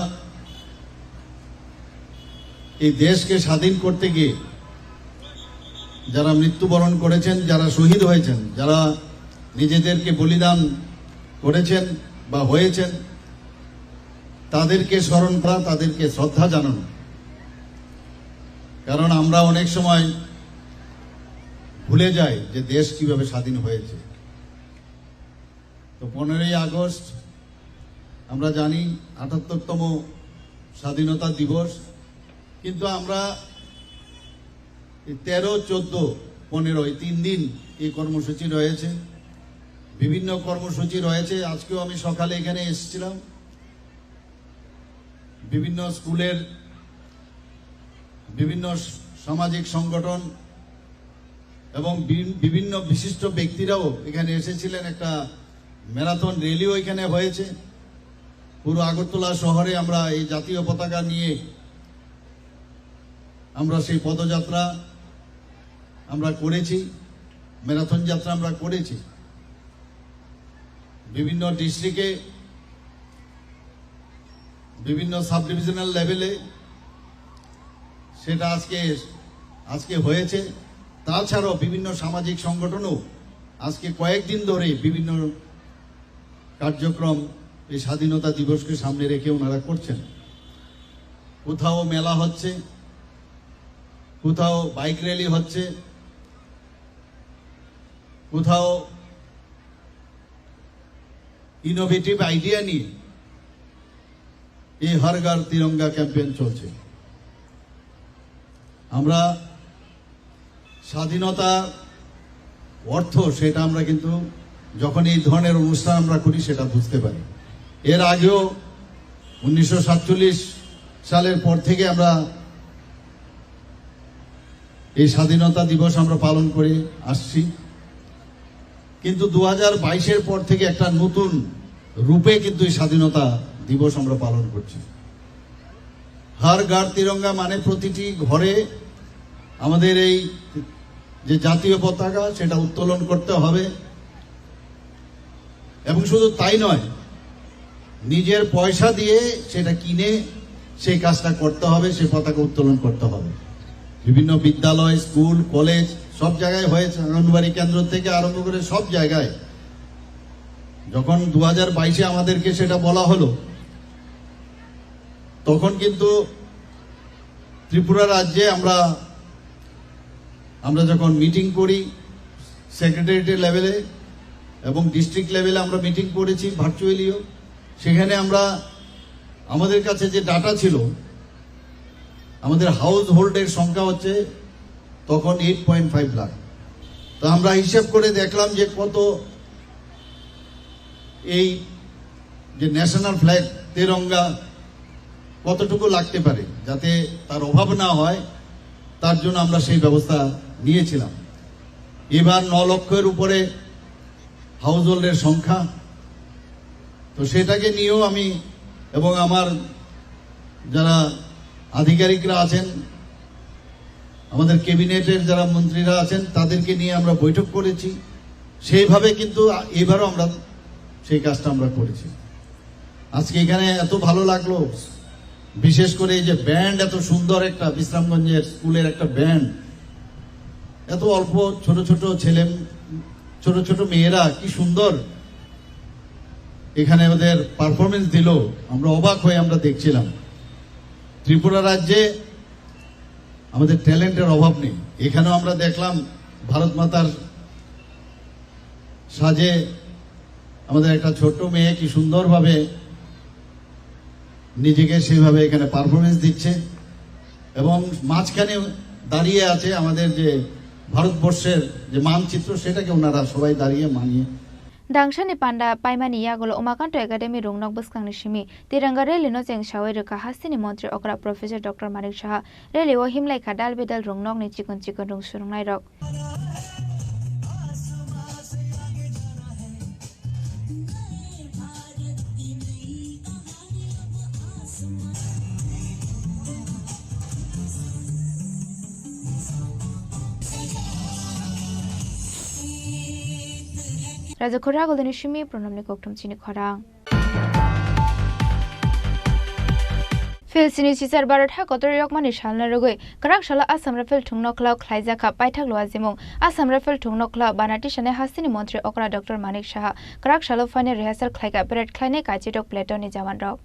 এই দেশকে স্বাধীন করতে গিয়ে যারা মৃত্যুবরণ করেছেন, যারা শহীদ হয়েছেন, যারা নিজেদেরকে বলিদান করেছেন বা হয়েছেন, তাদেরকে স্মরণ করা, তাদেরকে শ্রদ্ধা জানানো। কারণ আমরা অনেক সময় ভুলে যাই যে দেশ কিভাবে স্বাধীন হয়েছে। তো পনেরোই আগস্ট আমরা জানি আটাত্তরতম স্বাধীনতা দিবস, কিন্তু আমরা এই তেরো, চোদ্দ, পনেরো, এই তিন দিন এই কর্মসূচি রয়েছে, বিভিন্ন কর্মসূচি রয়েছে। আজকেও আমি সকালে এখানে এসেছিলাম, বিভিন্ন স্কুলের, বিভিন্ন স-, সামাজিক সংগঠন এবং বি-, বিভিন্ন বিশিষ্ট ব্যক্তিরাও এখানে এসেছিলেন। একটা ম্যারাথন র্যালিও এখানে হয়েছে। পুরো আগরতলা শহরে আমরা এই জাতীয় পতাকা নিয়ে আমরা সেই পদযাত্রা আমরা করেছি, ম্যারাথন যাত্রা আমরা করেছি। বিভিন্ন ডিস্ট্রিক্টে, বিভিন্ন সাব ডিভিশনাল লেভেলে সেটা আজকে, আজকে হয়েছে। তাছাড়াও বিভিন্ন সামাজিক সংগঠনও আজকে কয়েকদিন ধরে বিভিন্ন কার্যক্রম এই স্বাধীনতা দিবসকে সামনে রেখে ওনারা করছেন। কোথাও মেলা হচ্ছে, কোথাও বাইক র্যালি হচ্ছে, কোথাও ইনোভেটিভ আইডিয়া নিয়ে এই হর ঘর তিরঙ্গা ক্যাম্পেইন চলছে। আমরা স্বাধীনতা অর্থ, সেটা আমরা কিন্তু যখন এই ধরনের অনুষ্ঠান আমরা করি, সেটা বুঝতে পারি। এর আগেও উনিশশো সাতচল্লিশ সালের পর থেকে আমরা এই স্বাধীনতা দিবস আমরা পালন করে আসছি, কিন্তু দু হাজার বাইশের পর থেকে একটা নতুন রূপে কিন্তু এই স্বাধীনতা দিবস আমরা পালন করছি। হর ঘর তিরঙ্গা মানে প্রতিটি ঘরে আমাদের এই যে জাতীয় পতাকা, সেটা উত্তোলন করতে হবে। এবং শুধু তাই নয়, নিজের পয়সা দিয়ে সেটা কিনে সেই কাজটা করতে হবে, সেই পতাকা উত্তোলন করতে হবে। বিভিন্ন বিদ্যালয়, স্কুল, কলেজ, সব জায়গায় হয়েছে, আঙ্গনবাড়ি কেন্দ্র থেকে আরম্ভ করে সব জায়গায়। যখন দু হাজার বাইশে আমাদেরকে সেটা বলা হলো, তখন কিন্তু ত্রিপুরা রাজ্যে আমরা, আমরা যখন মিটিং করি সেক্রেটারিয়েট লেভেলে এবং ডিস্ট্রিক্ট লেভেলে আমরা মিটিং করেছি ভার্চুয়ালিও, সেখানে আমরা, আমাদের কাছে যে ডাটা ছিল, আমাদের হাউস হোল্ডের সংখ্যা হচ্ছে তখন এইট পয়েন্ট ফাইভ লাখ। তো আমরা হিসাব করে দেখলাম যে কত এই যে ন্যাশনাল ফ্ল্যাগ, তেরঙ্গা কতটুকু লাগতে পারে, যাতে তার অভাব না হয়, তার জন্য আমরা সেই ব্যবস্থা নিয়েছিলাম। এবার ন লক্ষের উপরে হাউস হোল্ডের সংখ্যা। তো সেটাকে নিয়েও আমি এবং আমার যারা আধিকারিকরা আছেন, আমাদের ক্যাবিনেটের যারা মন্ত্রীরা আছেন, তাদেরকে নিয়ে আমরা বৈঠক করেছি। সেইভাবে কিন্তু এবারও আমরা সেই কাজটা আমরা করেছি। আজকে এখানে এত ভালো লাগলো, বিশেষ করে এই যে ব্যান্ড, এত সুন্দর একটা বিশ্রামগঞ্জের স্কুলের একটা ব্যান্ড, এত অল্প ছোট ছোট ছেলে, ছোট ছোট মেয়েরা কি সুন্দর এখানে ওদের পারফরমেন্স দিল, আমরা অবাক হয়ে আমরা দেখছিলাম। ত্রিপুরা রাজ্যে আমাদের ট্যালেন্টের অভাব নেই। এখানেও আমরা দেখলাম ভারত মাতার সাজে আমাদের একটা ছোট্ট মেয়ে কি সুন্দরভাবে নিজেকে সেইভাবে এখানে পারফরমেন্স দিচ্ছে, এবং মাঝখানে দাঁড়িয়ে আছে আমাদের যে ভারতবর্ষের যে মানচিত্র, সেটাকে ওনারা সবাই দাঁড়িয়ে মানিয়ে Dangsani panda paimani yagulo Umakanto Academy rwngnok bwskangni simi Tiranga rally no chengsawi rwkha hasteni montri okra Professor Doctor Manik Saha. Rally o himlaikha dal bedal rwngnokni chikon chikon rwng swrwngnairok. Raja khorang agulini simi pranamni kokthum chini khorang. Phil sini chichar Bharat ha kotor yokmani salna rwgwi kwrak salo Assam Rifle thwngno khwlao khlaijak kha paithak luajimung. Assam Rifle thwngno khwlao bana tisani hasteni montri okra Doctor Manik Saha kwrak salo phainai rehearsal khlaikha parade khlainai kaichidok platoon ni jawan rok.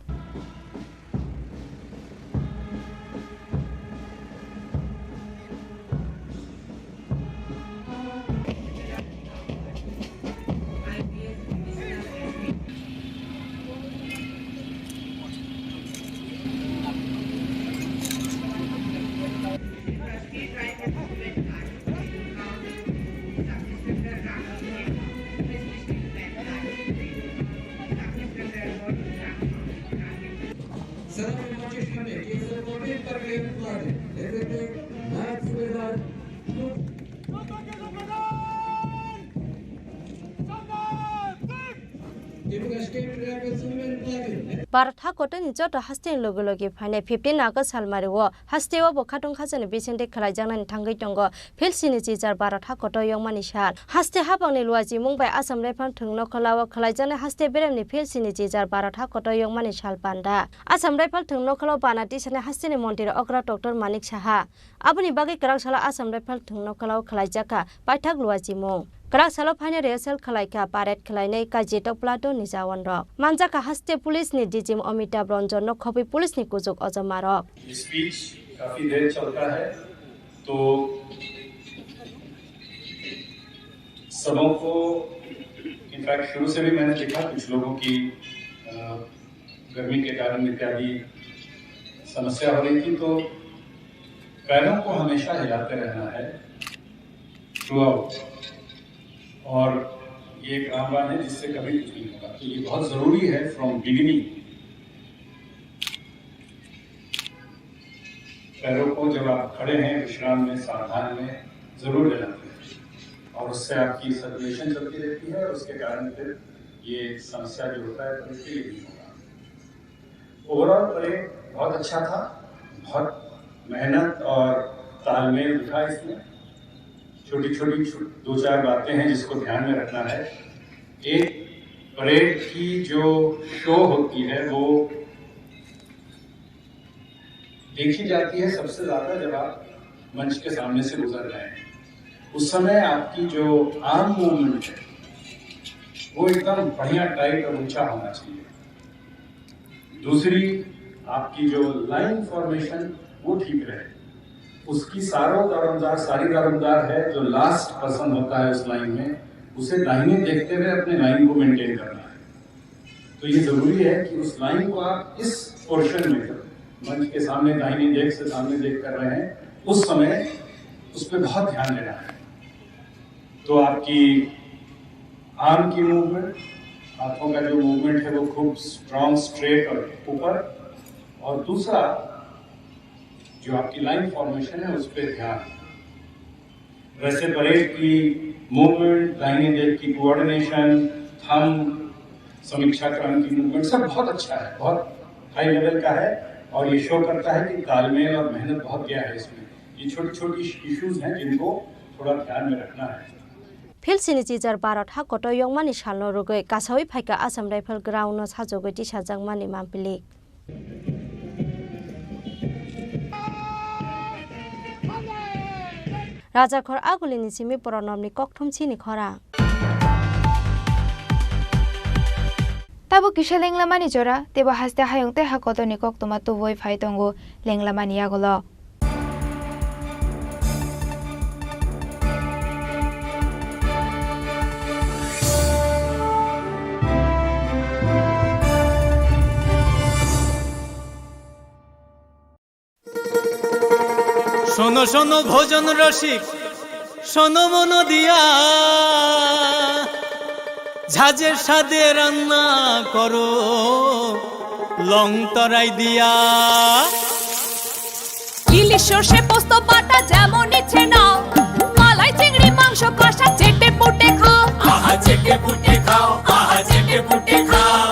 Bharat hakotorni joto hasteni logi logi phainai fifteen August salmari o haste o bo khatung khachani bisingtwi khwlaijaknani thangwi tongo. Phil sini chichar Bharat hakotor yokmani sal. Haste habangni luachimung bai Assam Rifle thwngno khwlao khwlaijaknai haste beremni phil sini chichar Bharat hakotor yokmani sal panda. Assam Rifle thwngno khwlao bana tisani hasteni montri okra Doctor Manik Saha. Aboni bagwi kwrak salo Assam Rifle thwngno khwlao khwlaijak kha paithak luachimung. Kwrak salo phainai rehearsal khwlaikha parade khwlainai kaichidok platoon ni jawan rok. Manjak kha haste police ni D G M Amitabh Ranjan no khobwi police ni kuchuk ojoma rok. ये स्पीच काफी देर चलता है, तो सबों को, इनफैक्ट शुरू से भी मैंने देखा कुछ लोगों की, अ, गर्मी के कारण इत्यादि समस्या हो रही थी, तो पैरों को हमेशा हिलाते रहना है थ्रू आउट। और ये एक रामबाण है जिससे कभी कुछ नहीं होगा, तो ये बहुत ज़रूरी है फ्रॉम बिगिनिंग। पैरों को जब आप खड़े हैं विश्राम में, सावधान में, जरूर हिलाते हैं, और उससे आपकी सर्कुलेशन चलती रहती है और उसके कारण फिर ये समस्या जो होता है, तो इसके लिए नहीं होगा। ओवरऑल परेड बहुत अच्छा था, बहुत मेहनत और तालमेल दिखा इसमें। छोटी छोटी छु-, दो चार बातें हैं जिसको ध्यान में रखना है। एक, परेड की जो शो होती है, वो देखी जाती है सबसे ज्यादा जब आप मंच के सामने से गुजर रहे हैं। उस समय आपकी जो आर्म मूवमेंट है, वो एकदम बढ़िया, टाइट और ऊंचा होना चाहिए। दूसरी, आपकी जो लाइन फॉर्मेशन, वो ठीक रहे। उसकी सारों दारोमदार, सारी दारोमदार है, जो लास्ट पर्सन होता है उस लाइन में, उसे दाहिने देखते हुए अपने लाइन को मेंटेन करना है। तो ये जरूरी है कि उस लाइन को आप इस पोर्शन में, जब मंच के सामने दाहिने देख से सामने देख कर रहे हैं, उस समय उस पर बहुत ध्यान देना है। तो आपकी आर्म की मूवमेंट, हाथों का जो मूवमेंट है, वो खूब स्ट्रॉन्ग, स्ट्रेट और ऊपर। और दूसरा, जो आपकी लाइन फॉर्मेशन है, उस पर ध्यान। वैसे परेड की मूवमेंट, दाहिने देख की कोऑर्डिनेशन, थंब, समीक्षा क्रम की मूवमेंट, सब बहुत अच्छा है, बहुत हाई लेवल का है। और ये शो करता है कि तालमेल और मेहनत बहुत गया है इसमें। ये छोटी छोटी इश्यूज हैं, जिनको थोड़ा ध्यान में रखना है। Phil sini chichar Bharat ha kotor yongmani salno rwgwi kasaui phaikha Assam Rifle ground no sajagwi tisajakmani mampilik. Rajakhor Agulini simi Pronomni kokthum chini khorang. Tabuk kisa lenglamani jora, teibo haste hayung tei ha kotorni koktwma tubui phai tongo lenglamani yagulo. শোনো শোনো ভোজন রসিক, শোনো মন দিয়া, ঝাঁঝে স্বাদে রান্না করো লং তরাই দিয়া। ইলিশ সর্ষে পোস্ত বাটা যেমন ইচ্ছে নাও, মালাই চিংড়ি মাংস কষা চেটে পুটে খাও। আহা চেটে পুটে খাও, আহা চেটে পুটে খাও।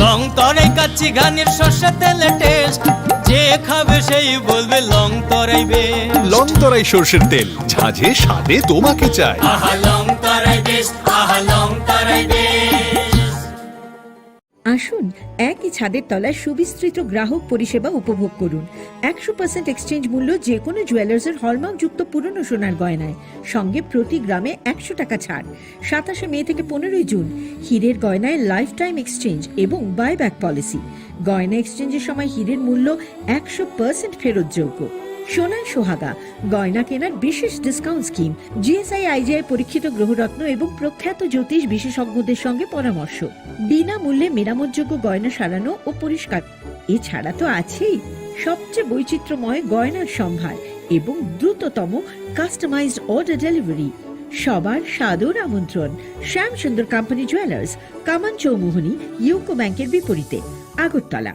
লং তরাই কাচ্চি ঘানির সর্ষে তেলে টেস্ট, যে খাবে সেই বলবে লং তরাই বেস্ট। লং তরাই সর্ষের তেল, ঝাঁঝে স্বাদে তোমাকে চাই। আহা লং তরাই বেস্ট, আহা লং তরাই বেস্ট। আসুন, একই ছাদের তলায় সুবিস্তৃত গ্রাহক পরিষেবা উপভোগ করুন। একশো পার্সেন্ট এক্সচেঞ্জ মূল্য যে কোনো জুয়েলার্সের হলমার্কযুক্ত পুরনো সোনার গয়নায়, সঙ্গে প্রতি গ্রামে একশো টাকা ছাড়। সাতাশে মে থেকে পনেরোই জুন, হীরের গয়নায় লাইফ টাইম এক্সচেঞ্জ এবং বাইব্যাক পলিসি। গয়না এক্সচেঞ্জের সময় হীরের মূল্য একশো পার্সেন্ট ফেরতযোগ্য। সোনায় সোহাগা, গয়না কেনার বিশেষ ডিসকাউন্ট স্কিম, জিএসআই আইজিআই পরীক্ষিত গ্রহরত্ন এবং প্রখ্যাত জ্যোতিষ বিশেষজ্ঞদের সঙ্গে পরামর্শ। বিনামূল্যে মেরামতযোগ্য গয়না সারানো ও পরিষ্কার। এছাড়া তো আছেই সবচেয়ে বৈচিত্র্যময় গয়নার সম্ভার এবং দ্রুততম কাস্টমাইজড অর্ডার ডেলিভারি। সবার সাদর আমন্ত্রণ শ্যাম সুন্দর কোম্পানি জুয়েলার্স, কামান চৌমুহনী, ইউকো ব্যাংকের বিপরীতে, Agartala.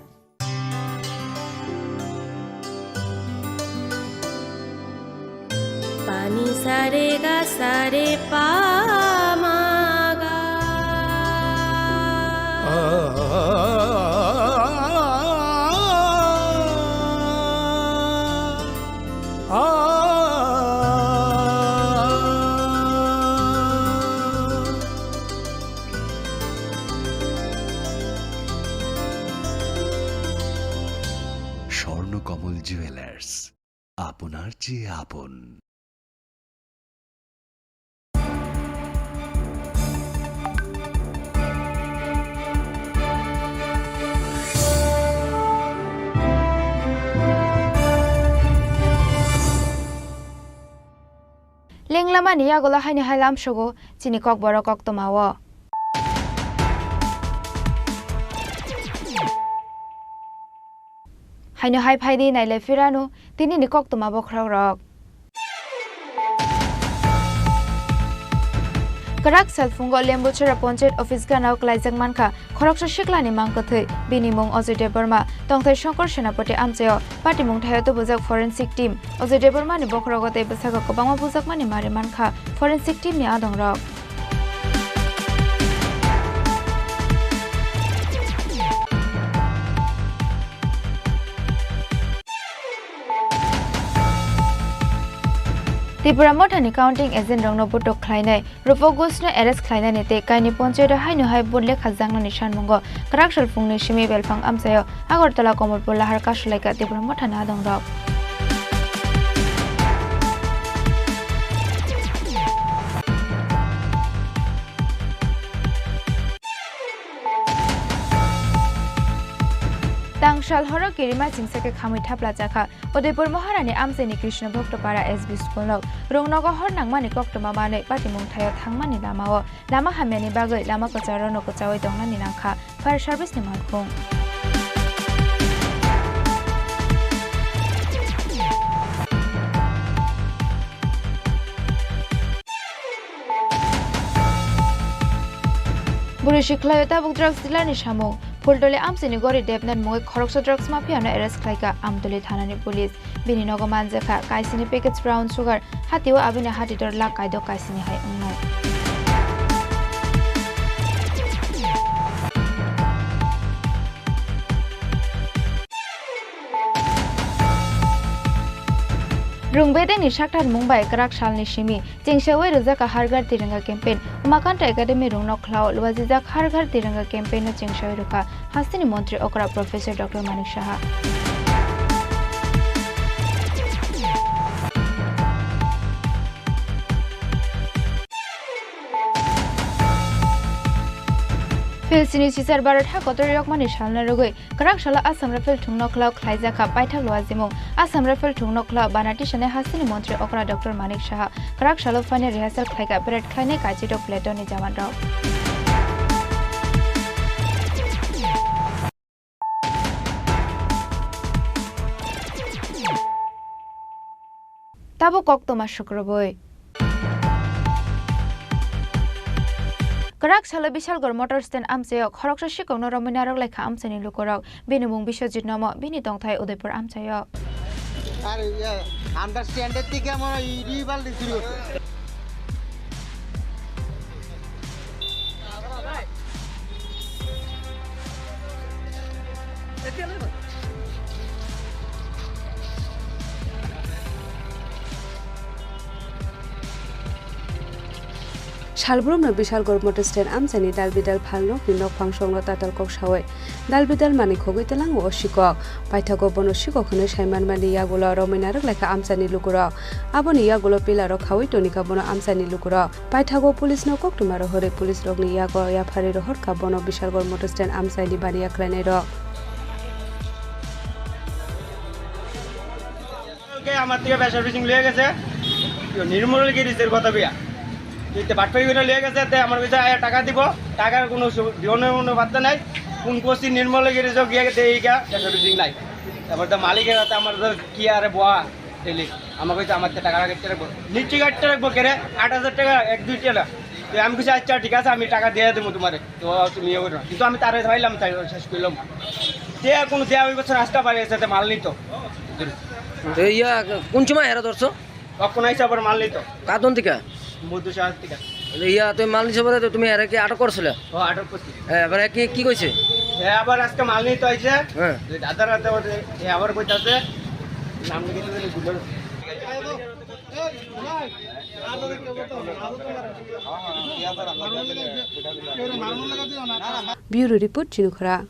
Pani sare ga sare pa ma ga. Swarnakamal jewellers, আপনার চেয়ে আপন। Lenglamani yagulo haino hai lamsogo chini kokborok koktwmao. Haino hai phaidi nailai phirano tinini koktwma bokhorokrok. Kwrak salphungo Lembuchara Ponchayat office ganao klaijak mankha khoroksa siklani mang kwthwi. Bini mung Ajoy Debbarma, tongthai Shankar Senapati amchaio patimung thaio tubujak forensic team. Ajoy Debbarmani bokhorogo tei bwsakgo kwbangma bujakmani mari mankha forensic team ni adongrok. Tipra Mothani counting agent rokno botok khlainai, Rupo Ghoshno arrest khlainani tei kaini ponchayato haino hai vote lekha jaknani sanmungo kwrak sal phungni simi belphang amchaio Agartala Komolpur lahar kasulaikha Tipra Mothani adongrok. Tang sal horo kirima chingsa khe khamwi thapla chakha. Udaipur Moharani amchaini Krishna Bhakta Para S B school nok rungnogo hor nangmani koktwma manwi patimung thaio thangmani lamao lama hamyani bagwi lama kwcharo no kwchaui tongnani nangkha fire service ni malkhung. Bwrwi sikhlaio tabuk drugs dealer ni samung. Phuldoli amchaini gori Debnath mungwi khoroksa drugs mafia no arrest khlaikha Amtoli thanani police. Bini nogo manjakha kaisini package brown sugar, hatio abini hati dor lakh kaidok kaisini hai wngnai. Rung bedengni sakthar mung bai kwrak salni simi chengsaui rwjak Har Ghar Tiranga campaign. Umakanta Academy rungno khlao luajijak Har Ghar Tiranga campaign no chengsaui rwkha hasteni montri okra Professor Doctor Manik Saha. Philsini sisar Bharat ha kotor yokmani salna rwgwi kwrak salo Assam Rifle thungno khlao khlaijakha paithak luajimung. Assam Rifle thungno khlao bana tisani hasteni montri okra Doctor Manik Saha kwrak salo phainai rehearsal khlaikha parade khlainai Kachito platoon ni jawan rok. Tabuk koktwma sukrubui. Kwrak salo Bishalgarh motor stand amchaio khoroksa sikokno romwi narwk laikha amchaini lukurok. Bini mung Biswajit Nomo, bini tongthai Udaipur amchaio. Are, ye, understand it, thik hai, mane, iri bal di shuru hote. Salbrumno Bishalgarh motor stand amchaini dal bidal phalnokni nokphang songno tatal kok saui dal bidal manwi khogwi tlango o sikok. Paithago bono sikok hwnwi saimanmani yagulo romwi narwk laikha amchaini lukurok. Aboni yagulo pillarok khaui tonikha bono amchaini lukurok. Paithago police no koktwma rohorwi police rokni yago yapharwi rohorkha bono Bishalgarh motor stand amchaini baniya khlainairok. কালকে আমার থেকে fashion fishing লিয়ে গেছে, নির্মল গিরিজের কথা বিয়া। তুই তো বাটপাই করে লিয়ে গেছে, তে আমার কাছে আয়া টাকা দিব, টাকার কোনো সু-, দিনের কোনো বার্তা নাই। ফোন করছি নির্মল গিরিজও গিয়ে গেছে, এই গা ফ্যাশন ফিশিং নাই। তারপর তো মালিকের হাতে আমার তো কি আরে বয়া, ডেলি আমার কাছে আমার তো টাকা রাখতে রাখবো, নিশ্চয়ই কাটতে রাখবো কেরে, আট হাজার টাকা এক দুই টাকা। তো আমি কিছু আচ্ছা ঠিক আছে, আমি টাকা দিয়ে দেবো তোমারে। তো তুমি ইয়ে করো না। কিন্তু আমি তারে ধরাইলাম, তাই শেষ করলাম। যে কোনো যে ওই বছর আসতে পারে, এর সাথে মাল নিত। তো ইয়া, কোন সময় হেরা ধরছো? তখন আইসা আবার মাল নিত। কার দোকান থেকে? মধু সাহার থেকে। তো ইয়া, তুমি মাল নিছো বলে তো তুমি এরা কি আটক করছিলে? ও, আটক করছি। হ্যাঁ, এবার কি, কি কইছে? হ্যাঁ, আবার আজকে মাল নিতে আইছে। হ্যাঁ। ওই দাদার হাতে ওদের, এ আবার কইতাছে, নাম লিখে দিতে দিল। Bureau Report, Chinikhora.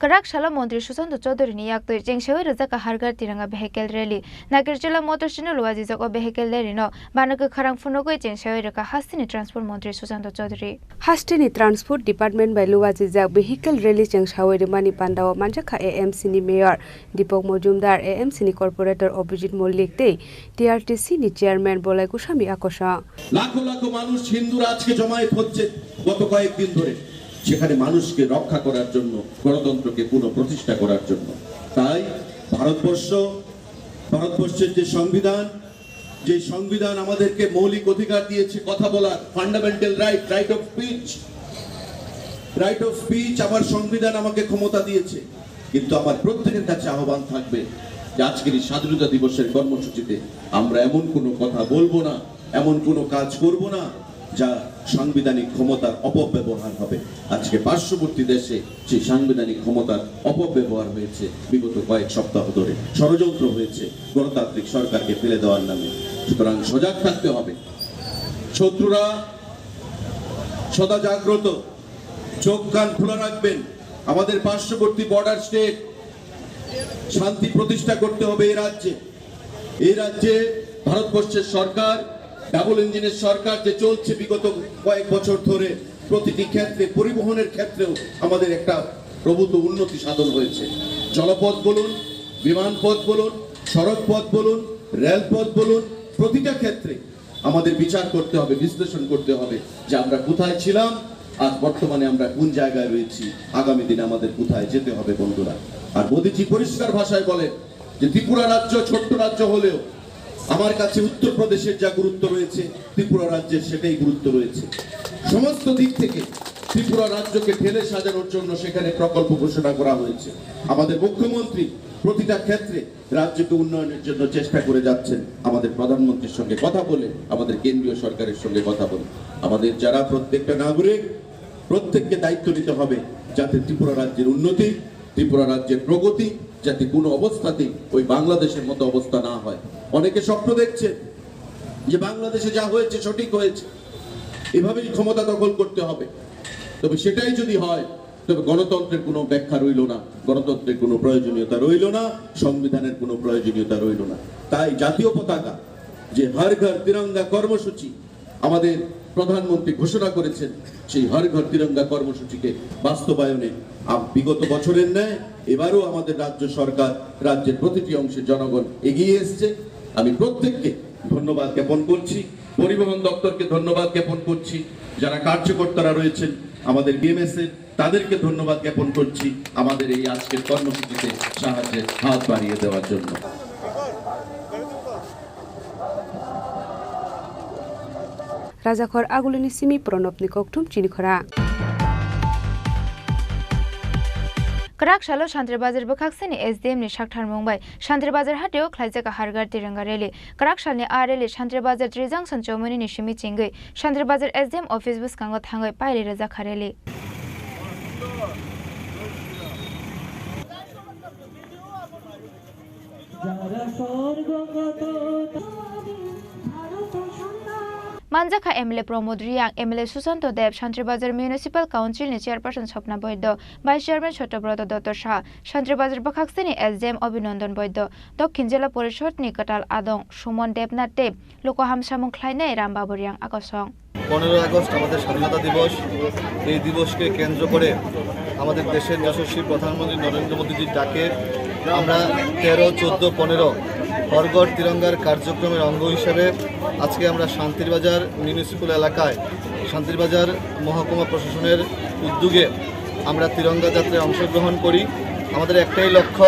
Kwrak salo Montri Sushanta Chowdhury ni yaktwi chengsaui rwjak Har Ghar Tiranga vehicle rally. Nagarjula Motor Stand o luajijak o vehicle rally no bana kwkharang phunugwi chengsaui rwkha hasteni Transport Montri Sushanta Chowdhury. Hasteni Transport Department bai luajijak vehicle rally chengsaui rwmani pandao manjakha A M C ni Mayor Deepak Majumdar, A M C ni Corporator Abhijit Malik tei T R T C ni Chairman Bolai Goswami akosong. লাখো লাখো মানুষ হিন্দুরা আজকে জমায়েত হচ্ছে গত কয়েকদিন ধরে, সেখানে মানুষকে রক্ষা করার জন্য, গণতন্ত্রকে পুনঃপ্রতিষ্ঠা করার জন্য। তাই ভারতবর্ষ, ভারতবর্ষের যে সংবিধান, যে সংবিধান আমাদেরকে মৌলিক অধিকার দিয়েছে কথা বলার, fundamental right, right of speech, right of speech আমার সংবিধান আমাকে ক্ষমতা দিয়েছে। কিন্তু আমার প্রত্যেকের কাছে আহ্বান থাকবে যে আজকের এই স্বাধীনতা দিবসের কর্মসূচিতে আমরা এমন কোনো কথা বলবো না, এমন কোনো কাজ করব না যা সাংবিধানিক ক্ষমতার অপব্যবহার হবে। আজকে পার্শ্ববর্তী দেশে সেই সাংবিধানিক ক্ষমতার অপব্যবহার হয়েছে বিগত কয়েক সপ্তাহ ধরে, ষড়যন্ত্র হয়েছে গণতান্ত্রিক সরকারকে ফেলে দেওয়ার নামে। সুতরাং সজাগ থাকতে হবে। শত্রুরা সদা জাগ্রত, চোখ কান খোলা রাখবেন। আমাদের পার্শ্ববর্তী বর্ডার স্টেট শান্তি প্রতিষ্ঠা করতে হবে এই রাজ্যে। এই রাজ্যে ভারতবর্ষের সরকার, ডাবল ইঞ্জিনের সরকার যে চলছে বিগত কয়েক বছর ধরে, প্রতিটি ক্ষেত্রে, পরিবহনের ক্ষেত্রেও আমাদের একটা প্রভূত উন্নতি সাধন হয়েছে। জলপথ বলুন, বিমানপথ বলুন, সড়কপথ বলুন, রেলপথ বলুন, প্রতিটা ক্ষেত্রে আমাদের বিচার করতে হবে, বিশ্লেষণ করতে হবে যে আমরা কোথায় ছিলাম, আজ বর্তমানে আমরা কোন জায়গায় রয়েছি, আগামী দিনে আমাদের কোথায় যেতে হবে, বন্ধুরা। আর মোদিজি পরিষ্কার ভাষায় বলেন যে ত্রিপুরা রাজ্য ছোট্ট রাজ্য হলেও আমার কাছে উত্তরপ্রদেশের যা গুরুত্ব রয়েছে, ত্রিপুরা রাজ্যের সেটাই গুরুত্ব রয়েছে। সমস্ত দিক থেকে ত্রিপুরা রাজ্যকে ঢেলে সাজানোর জন্য সেখানে প্রকল্প ঘোষণা করা হয়েছে। আমাদের মুখ্যমন্ত্রী প্রতিটা ক্ষেত্রে রাজ্যকে উন্নয়নের জন্য চেষ্টা করে যাচ্ছেন। আমাদের প্রধানমন্ত্রীর সঙ্গে কথা বলে, আমাদের কেন্দ্রীয় সরকারের সঙ্গে কথা বলে, আমাদের যারা প্রত্যেকটা নাগরিক, প্রত্যেককে দায়িত্ব নিতে হবে যাতে ত্রিপুরা রাজ্যের উন্নতি, ত্রিপুরা রাজ্যের প্রগতি যাতে কোনো অবস্থাতেই ওই বাংলাদেশের মতো অবস্থা না হয়। অনেকে স্বপ্ন দেখছে যে বাংলাদেশে যা হয়েছে সঠিক হয়েছে, এভাবেই ক্ষমতা দখল করতে হবে। তবে সেটাই যদি হয়, তবে গণতন্ত্রের কোনো ব্যাখ্যা রইল না, গণতন্ত্রের কোনো প্রয়োজনীয়তা রইল না, সংবিধানের কোনো প্রয়োজনীয়তা রইল না। তাই জাতীয় পতাকা, যে হর ঘর তিরঙ্গা কর্মসূচি আমাদের প্রধানমন্ত্রী ঘোষণা করেছেন, সেই হর ঘর তিরঙ্গা কর্মসূচিকে বাস্তবায়নে আম-, বিগত বছরের ন্যায় এবারও আমাদের রাজ্য সরকার, রাজ্যের প্রতিটি অংশের জনগণ এগিয়ে এসছে। আমি প্রত্যেককে ধন্যবাদ জ্ঞাপন করছি, পরিবহন দপ্তরকে ধন্যবাদ জ্ঞাপন করছি, যারা কার্যকর্তারা রয়েছেন আমাদের বিএমএস এর, তাদেরকে ধন্যবাদ জ্ঞাপন করছি আমাদের এই আজকের কর্মসূচিতে সাহায্যের হাত বাড়িয়ে দেওয়ার জন্য। Rajakhor Agulini simi Pranabni kokthum chini khorang. Kwrak salo Santri Bazar bwkhaksini S D M ni saktharmung bai Santri Bazar hatio khlaijak Har Ghar Tiranga rally. Kwrak salni a rally Santri Bazar Tri Junction chowmani ni simi chengwi Santri Bazar S D M office bwskango thangwi pailwi rwjakha rally. Manjakha M L A Pramod Reang, M L A Susanto Deb, Santri Bazar Municipal Council ni Chairperson Swapna Boido, Vice Chairman Chotobrata Dotto Saha, Santri Bazar bwkhaksini S D M Abhinandan Boido, Dokhin Jila Porishod ni Kwtal Adong Suman Debnath tei luku hamsamung khlainai Ram Babu Reang akosong. পনেরোই আগস্ট আমাদের স্বাধীনতা দিবস। এই দিবসকে কেন্দ্র করে আমাদের দেশের যশস্বী প্রধানমন্ত্রী নরেন্দ্র মোদীজির ডাকে আমরা তেরো, চোদ্দ, পনেরো হর ঘর তিরঙ্গার কার্যক্রমের অঙ্গ হিসেবে আজকে আমরা শান্তিরবাজার মিউনিসিপ্যাল এলাকায় শান্তিরবাজার মহকুমা প্রশাসনের উদ্যোগে আমরা তিরঙ্গা যাত্রায় অংশগ্রহণ করি। আমাদের একটাই লক্ষ্য,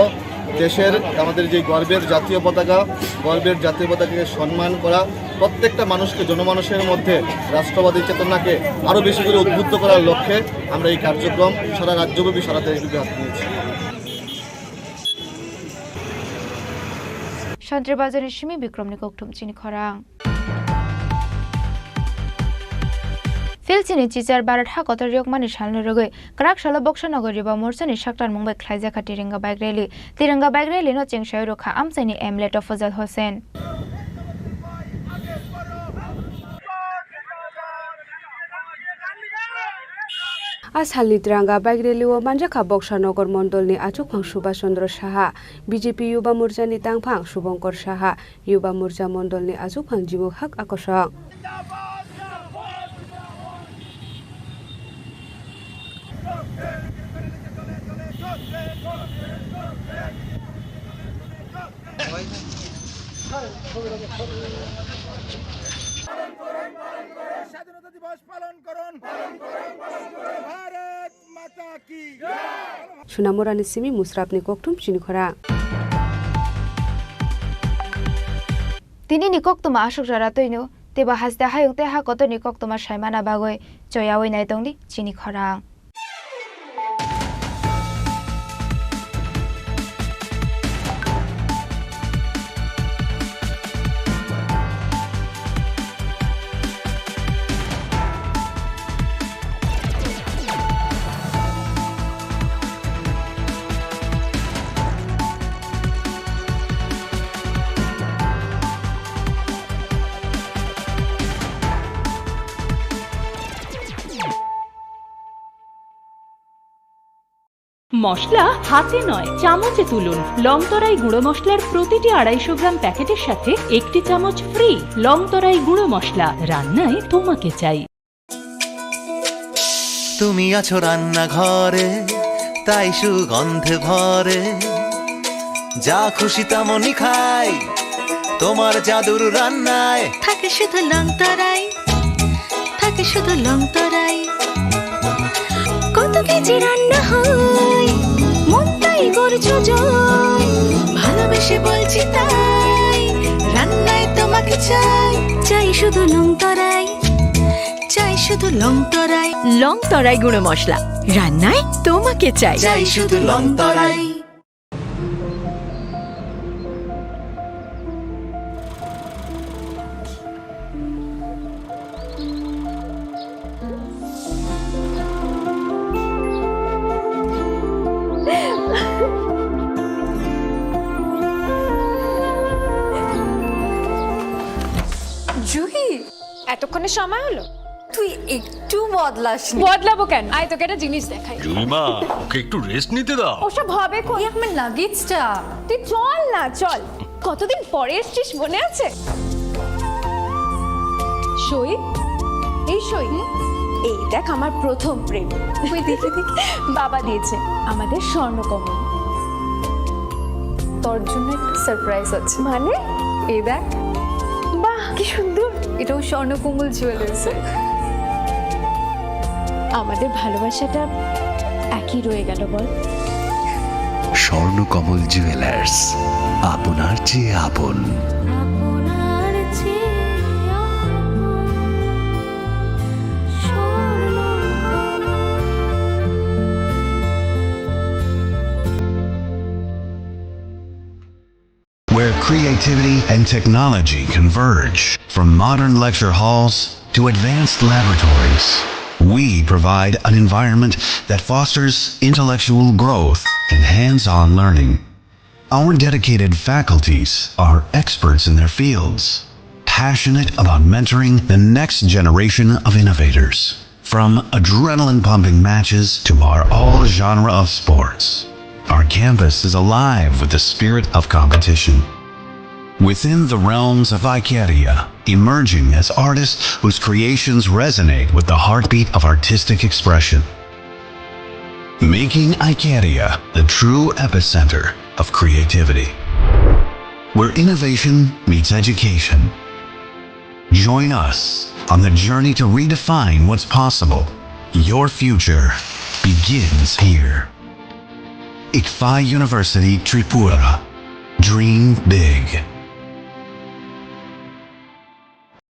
দেশের আমাদের যে গর্বের জাতীয় পতাকা, গর্বের জাতীয় পতাকাকে সম্মান করা, প্রত্যেকটা মানুষকে জনমানুষের মধ্যে রাষ্ট্রবাদী চেতনাকে আরও বেশি করে উদ্বুদ্ধ করার লক্ষ্যে আমরা এই কার্যক্রম সারা রাজ্যব্যাপী, সারা দেশব্যাপী হাতে নিয়েছি। Santri Bazar ni simi Bikram ni kokthum chini khorang. Phil chini chichar Bharat ha kotor yokmani salno rwgwi Kwrak salo Boksa Nogor Yuba Morcha ni saktarmung bai khlaijakha Tiringa Bike Rally. Tiringa Bike Rally no chengsawi rwkha amchaini M L A Tofozal Hossain. A salni Tiringa Bike Rally o manjakha Boksa Nogor Mondol ni achukphang Subhash Chandra Saha, B J P Yuba Morcha ni tangphang Subhankar Saha, Yuba Morcha Mondol ni achukphang Jimuk Hak akosong. স্বাধীনতা দিবস পালন করুন। ভারত মাতা কি। Sunamura ni simi Musrap ni kokthum chini khorang. Tini ni koktwma aswk jora twino, teibo haste hayung tei ha kotor ni koktwma saimana bagwi choyawi naitongdi chini khorang. মশলা হাতে নয়, চামচে তুলুন। লং তরাই গুঁড়ো মশলার প্রতিটি আড়াইশো গ্রাম প্যাকেটের সাথে একটি চামচ ফ্রি। লং তরাই গুঁড়ো মশলা, রান্নায় তোমাকে চাই। তুমি আছো রান্নাঘরে, তাই সুগন্ধে ভরে। যা খুশি তেমনই খাই, তোমার জাদুর রান্নায়। থাকে শুধু লং তরাই, থাকে শুধু লং তরাই। কত কেজি রান্না হয়, মনটাই করছো জয়। ভালোবেসে বলছি তাই, রান্নায় তোমাকে চাই। চাই শুধু লং তরাই, চাই শুধু লং তরাই। লং তরাই গুঁড়ো মশলা, রান্নায় তোমাকে চাই। চাই শুধু লং তরাই। জুহি, এতক্ষণে সময় হলো? তুই একটু বদলাসনি। বদলাবো কেন? আয়, তোকে একটা জিনিস দেখাই। জুইমা, ওকে একটু রেস্ট নিতে দাও। ওসব হবে কোন? এই আমার লাগেজটা। তুই চল না, চল। কতদিন পরে এসছিস, মনে আছে? সই, এই সই। এই দেখ, আমার প্রথম প্রেম। ওই দেখি, দেখি। বাবা দিয়েছে আমাদের স্বর্ণকমল। তোর জন্য একটা সারপ্রাইজ আছে। মানে? এই দেখ। বাহ, কি সুন্দর। এটাও স্বর্ণকমল জুয়েলার্সের। আমাদের ভালোবাসাটা একই রয়ে গেল, বল? স্বর্ণকমল জুয়েলার্স, আপনার চেয়ে আপন। আপনার চেয়ে আপন Swarnakamal. Where creativity and technology converge, from modern lecture halls to advanced laboratories, we provide an environment that fosters intellectual growth and hands-on learning. Our dedicated faculties are experts in their fields, passionate about mentoring the next generation of innovators. From adrenaline-pumping matches to our all-genre of sports, our campus is alive with the spirit of competition. Within the realms of Icaria, emerging as artists whose creations resonate with the heartbeat of artistic expression. Making Icaria the true epicenter of creativity, where innovation meets education. Join us on the journey to redefine what's possible. Your future begins here. ICFAI University Tripura. Dream big.